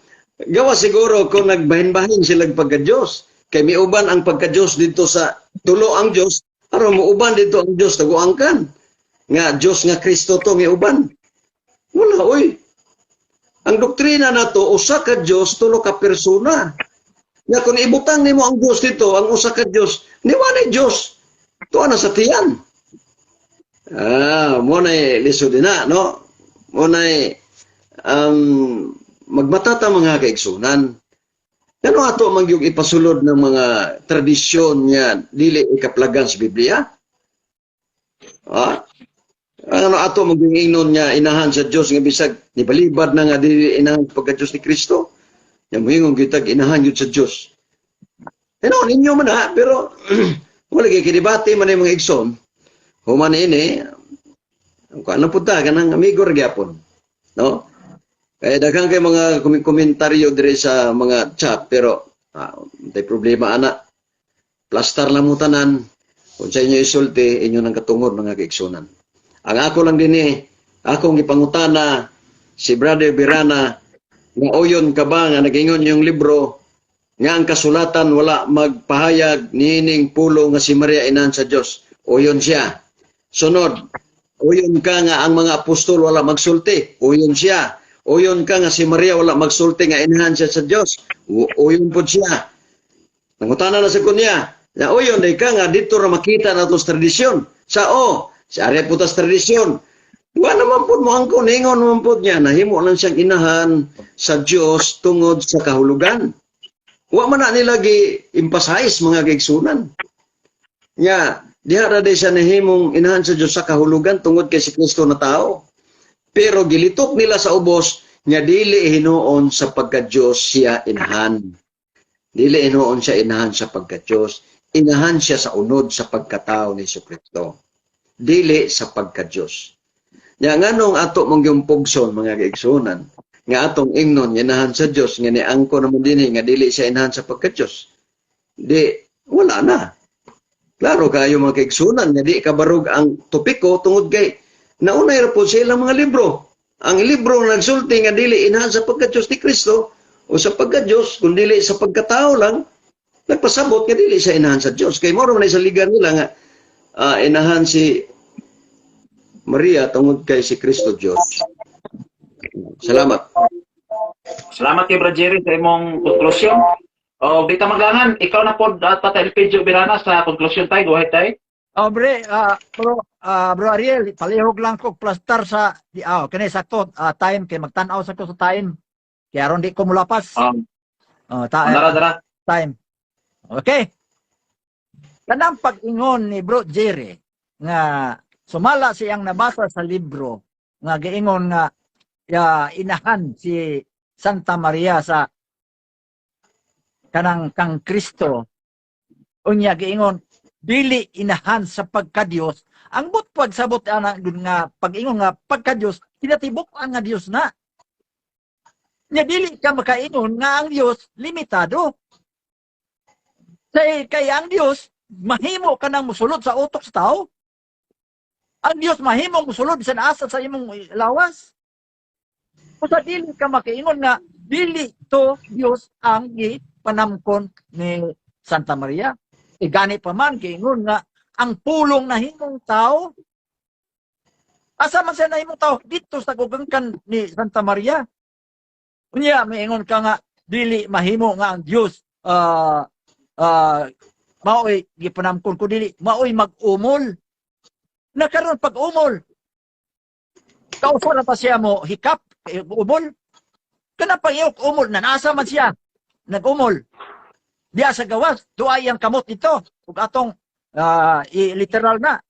Gawa siguro kung nagbahin-bahin sila pagka-Diyos. Kay miuban ang pagka-Diyos dito sa tulo ang Diyos, aron muuban dito ang Diyos taguangkan. Nga Diyos nga Kristo to ngiuban. Wala oy. Ang doktrina nato usa ka Dios, tulo ka persona. Nga kung ibutang nimo ang Dios dito, ang usa ka Dios, niwanay Dios. Tuwa na sa tiyan. Ah, mo na lisod din na, no? Mo na magmata ta, mga kaigsunan. Ano ato man yung ipasulod ng mga tradisyon nga dili ikaplagan sa Biblia? Ah? Ano ato man yung ingnon nga inahan sa Dios nga bisag nibalibad na nga dili inahan pagka Dios ni Kristo? Nya moingon kitag inahan yun sa Dios. Ano ninyo man ha, pero wala kay kidebate man yung mga igsoon. Human ini, kung ano punta kanang amigo ra gyapon. No? Kaya daghang kay mga komentaryo dire sa mga chat pero may problema ana. Plastar lang mo tanan. Kung sa inyo isulti, inyo nang katungod, mga kaigsunan. Ang ako lang din eh, akong gipangutana si Brother Birana nga uyon ka ba nga nagingon yung libro nga ang kasulatan wala magpahayag niining pulo nga si Maria inahan sa Dios. Uyon siya. Sunod, uyon ka nga ang mga apostol wala magsulti. Uyon siya. Uyon ka nga si Maria wala magsulti nga inahan siya sa Dios. Uyon pod siya. Nangutana na sa kunya. Na uyon day ka nga dito ra makita nato sa tradisyon. Sa o, sa area po tas tradisyon. Wa naman pod mo ang kuningon naman pod niya nahimo lang siyang inahan sa Dios tungod sa kahulugan. Wa man na nila gi emphasize, mga kaigsunan. Nya diha ra day siya nahimong inahan sa Dios sa kahulugan tungod kay si Kristo na tao. Pero gilitok nila sa ubos nga dili hinuon sa pagka-Dios siya inahan. Dili hinuon siya inahan sa pagka-Dios. Inahan siya sa unod sa pagkatao ni Kristo. Dili sa pagka-Dios. Nya nganong ato mong yung pugson, mga kaigsunan? Nga atong ingnon inahan sa Dios nga niangko naman dinhi nga dili siya inahan sa pagka-Dios. Di wala na. Klaro kayo, mga kaigsunan, nga di kabarog ang topiko tungod kay naunay ra po sa ilang mga libro. Ang libro nga nagsulti nga dili inahan sa pagka-Dios ni Kristo o sa pagka-Dios kun dili sa pagkatao lang, nagpasabot nga dili siya inahan sa Dios. Kay mao man sa ligar nila nga inahan si Maria tungod kay si Kristo Dios. Salamat. Salamat kay Brad Jerry sa imong konklusyon. O, di ta maglangan, ikaw na po, Tata Elpidio Birana, sa konklusyon tay. Go ahead, tay. Oh, bre, bro, bro Ariel, palihog lang ko plastar sa di kani sakto time kay magtan-aw sa ko sa time. Kaya aron di ko mulapas. Oh, ta Dara, dara. Time. Okay. Kanang pag-ingon ni Bro Jerry nga sumala siyang nabasa sa libro nga giingon nga ya, inahan si Santa Maria sa kanang kang Kristo, unya giingon dili inahan sa pagka-Dios. Ang but pagsabot ana dun nga pag-ingon nga pagka-Dios, kinatibuk ang nga Dios na nya dili ka makaingon nga ang Dios limitado. Kay ang Dios mahimo ka nang musulod sa utok sa tao. Ang Dios mahimo musulod bisan asa sa imong lawas. Usa dili ka makaingon nga dili to Dios ang gipanamkon ni Santa Maria. E gani pa man giingon nga ang pulong nahimong tao. Asa man siya nahimong tao? Dito sa gugangkan ni Santa Maria. Unya maingon ka nga dili mahimo nga ang Dios maoy gipanamkon ko dili maoy mag-umol. Nakaron pag umol, kausa na pa siya mo hikap umol kana pag iyok umol na nasa man siya nag-umol diya sa gawas, duay ang kamot ito ug atong i-literal na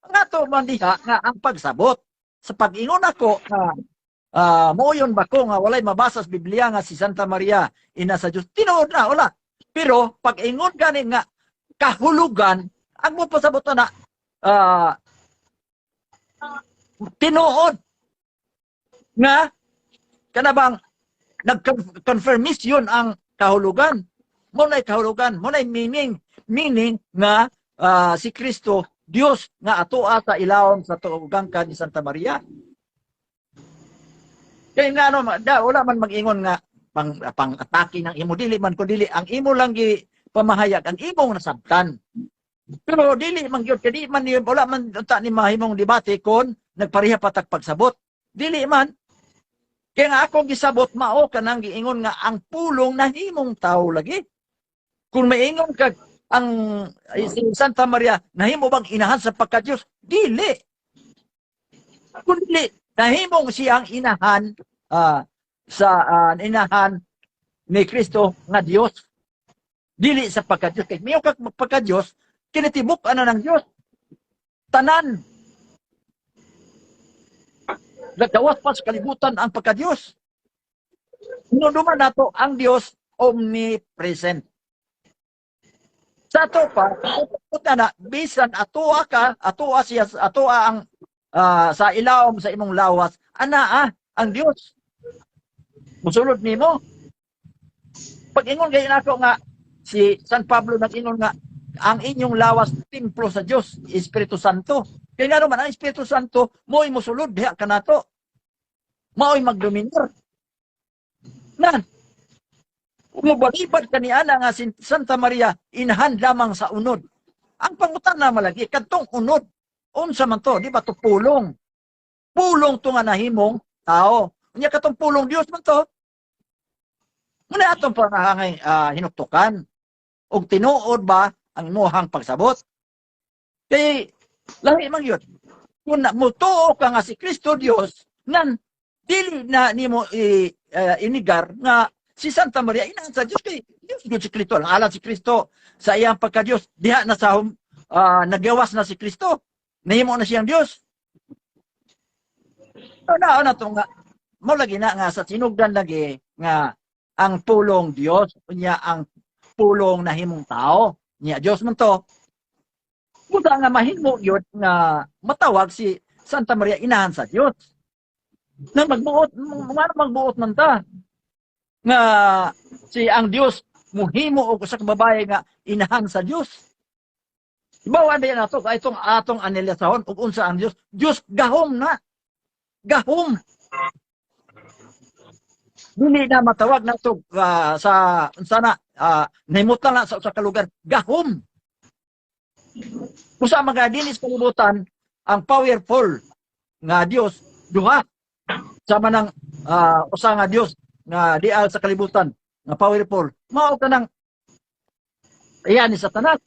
nga to man diha nga ang pagsabot sa pag-ingon ako nga moyon ba ko nga walay mabasa sa Biblia nga si Santa Maria ina sa Dios, tinuod na wala. Pero pag ingon gani nga kahulugan, ang mo pasabot na tinuod nga kana bang nag-confirmation ang kahulugan mo na, kahulugan mo na, meaning meaning nga si Kristo Dios nga atoa sa ilawom sa tugang ni Santa Maria. Kay nga ano da, wala man mag-ingon nga pang pang atake ng imo, dili man ko, dili ang imo lang gi pamahayag ang imong nasabtan. Pero dili man gyud kay di man ni wala man unta ni mahimong debate kon nagpareha pa tag pagsabot, dili man. Kaya nga ako gisabot mao kanang giingon nga ang pulong nahimong tao lagi. Kung maingon ka ang si Santa Maria nahimo bang inahan sa pagka-Dios, dili. Kun dili nahimong siyang inahan sa inahan ni Kristo nga Dios. Dili sa pagka-Dios. Kay mayo kag pagka-Dios, kinitibok ano ng Dios. Tanan. Nagawas pa sa kalibutan ang pagka-Dios. Inuduman nato ang Dios omnipresent. Sa ato pa, na na, bisan atoa ka, atoa siya, atoa ang sa ilawom sa imong lawas, ana ang Dios. Musulod nimo. Pag ingon gay nako nga si San Pablo nag-ingon nga ang inyong lawas templo sa Dios, Espiritu Santo. Kaya nga naman ang Espiritu Santo mo'y musulod diha kanato. Mao'y magdominar. Nan, umubalibad kani ana nga si Santa Maria inahan lamang sa unod. Ang pangutana malagi kadtong unod unsa man to, di ba to pulong? Pulong to nga nahimong tao. Unya katong pulong, Dios man to. Muna atong panahangay hinuktukan. Og tinuod ba ang imuhang pagsabot? Kay lahi man yun. Kung na, mutuo ka nga si Kristo Dios, nan dili na nimo inigar nga si Santa Maria inahan sa Dios, kay Dios gyud si Kristo. Ang alam si Kristo sa iyang pagka-Dios diha na sa nagawas na si Kristo. Nahimo na siyang Dios. So, na na to nga mo lagi na nga sa sinugdan lagi nga ang pulong Dios, unya ang pulong nahimong tao niya Dios man to. Buta nga mahimo gyud nga matawag si Santa Maria inahan sa Dios. Nang magbuot, ngano magbuot man ta nga si ang Dios muhimo og usa ka babae nga inahan sa Dios? Ibawan din nato kay itong atong analisahon ug unsa ang Dios. Dios gahom na. Gahom. Dili na matawag nato sa unsa na nahimutang na sa usa ka lugar, gahom. Usa mga dinis kalibutan ang powerful nga Dios, duha sama ng usa nga Dios nga dial sa kalibutan nga powerful mao kanang iyan ni Satanas.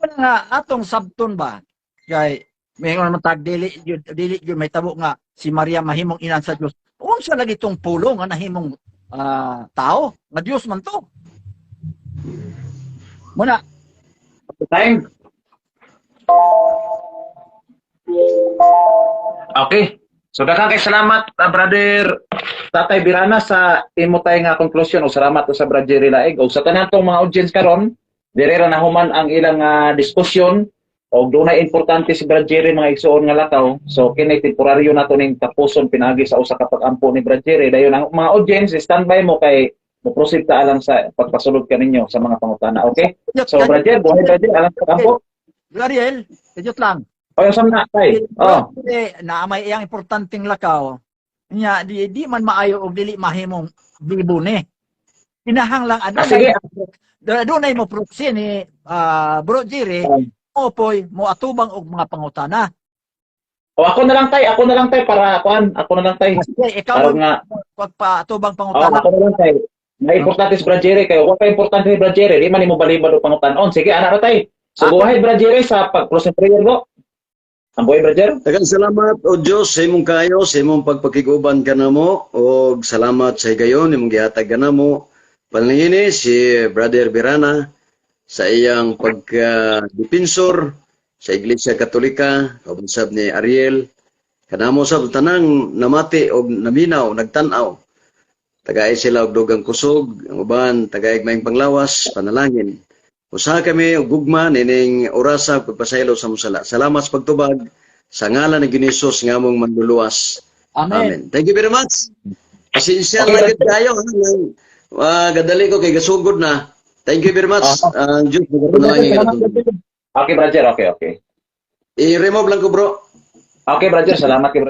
Wala nga atong sabton ba kay may naman tag dili gyud may tabo nga si Maria mahimong inan sa Dios. Unsa lagi tong pulong nga nahimong tao nga Dios man to muna? Time. Okay. So daghang kay salamat, brother Tatay Birana, sa imo tay nga konklusyon o salamat sa Brother Jerry Laig o sa tanan tong mga audience karon. Dire ra nahuman ang ilang diskusyon og dunay importante si Brother Jerry, mga igsuon, nga lakaw. So kini temporaryo nato ning tapuson pinaagi sa usa ka pag-ampo ni Brother Jerry. Dayon ang mga audience, standby mo kay mo proceed ta alang sa pagpasulod kaninyo sa mga pangutana. Okay? So Brother, buhay Brother alang sa pag-ampo. Ariel, kajut lang. O yung samna tay. Oh. Eh, na may iyang importanteng lakaw. Nya di man maayo og dili mahimong bibo ni. Kinahanglan Ah, sige. Adunay mo proxy ni Bro Jerry opoy mo atubang og mga pangutana. O ako na lang tay, ako na lang tay para kuan, ako na lang tay. Sige, ikaw Para nga, pagpaatubang oh, pangutana. ako na lang tay. May importante si Brad Jerry kayo. Wa pa importante ni Brad Jerry, di man nimo balibad og pangutanon. Sige, ana ra tay. So go ahead, Brad Jerry, sa pag-closing prayer go. Ang buhay, Brad Jerry. Daghang salamat o Dios sa imong kayo, sa imong pagpakiguban kanamo og salamat sa higayon imong gihatag kanamo. Panalangini si Brother Birana sa iyang pagka-defensor sa Iglesia Katolika, kauban sab ni Ariel. Kanamo sab tanang namati og naminaw, nagtan-aw. Tagay sila og dugang kusog, ang uban tagay maayong panglawas, panalangin. Usaha kami og gugma nining orasa pagpasaylo sa musala. Salamat sa pagtubag sa ngalan ni Ginoong nga among manluluwas. Amen. Amen. Thank you very much. Pasensya Okay, okay, lang kayo. Ha? Gadali ko kay gasugod na. Thank you very much. Ang Diyos magapanalangin Salamat, ka. Brad Jerry. Okay, Brad Jerry. Okay. I-remove lang ko, bro. Okay, Brad Jerry. Salamat kay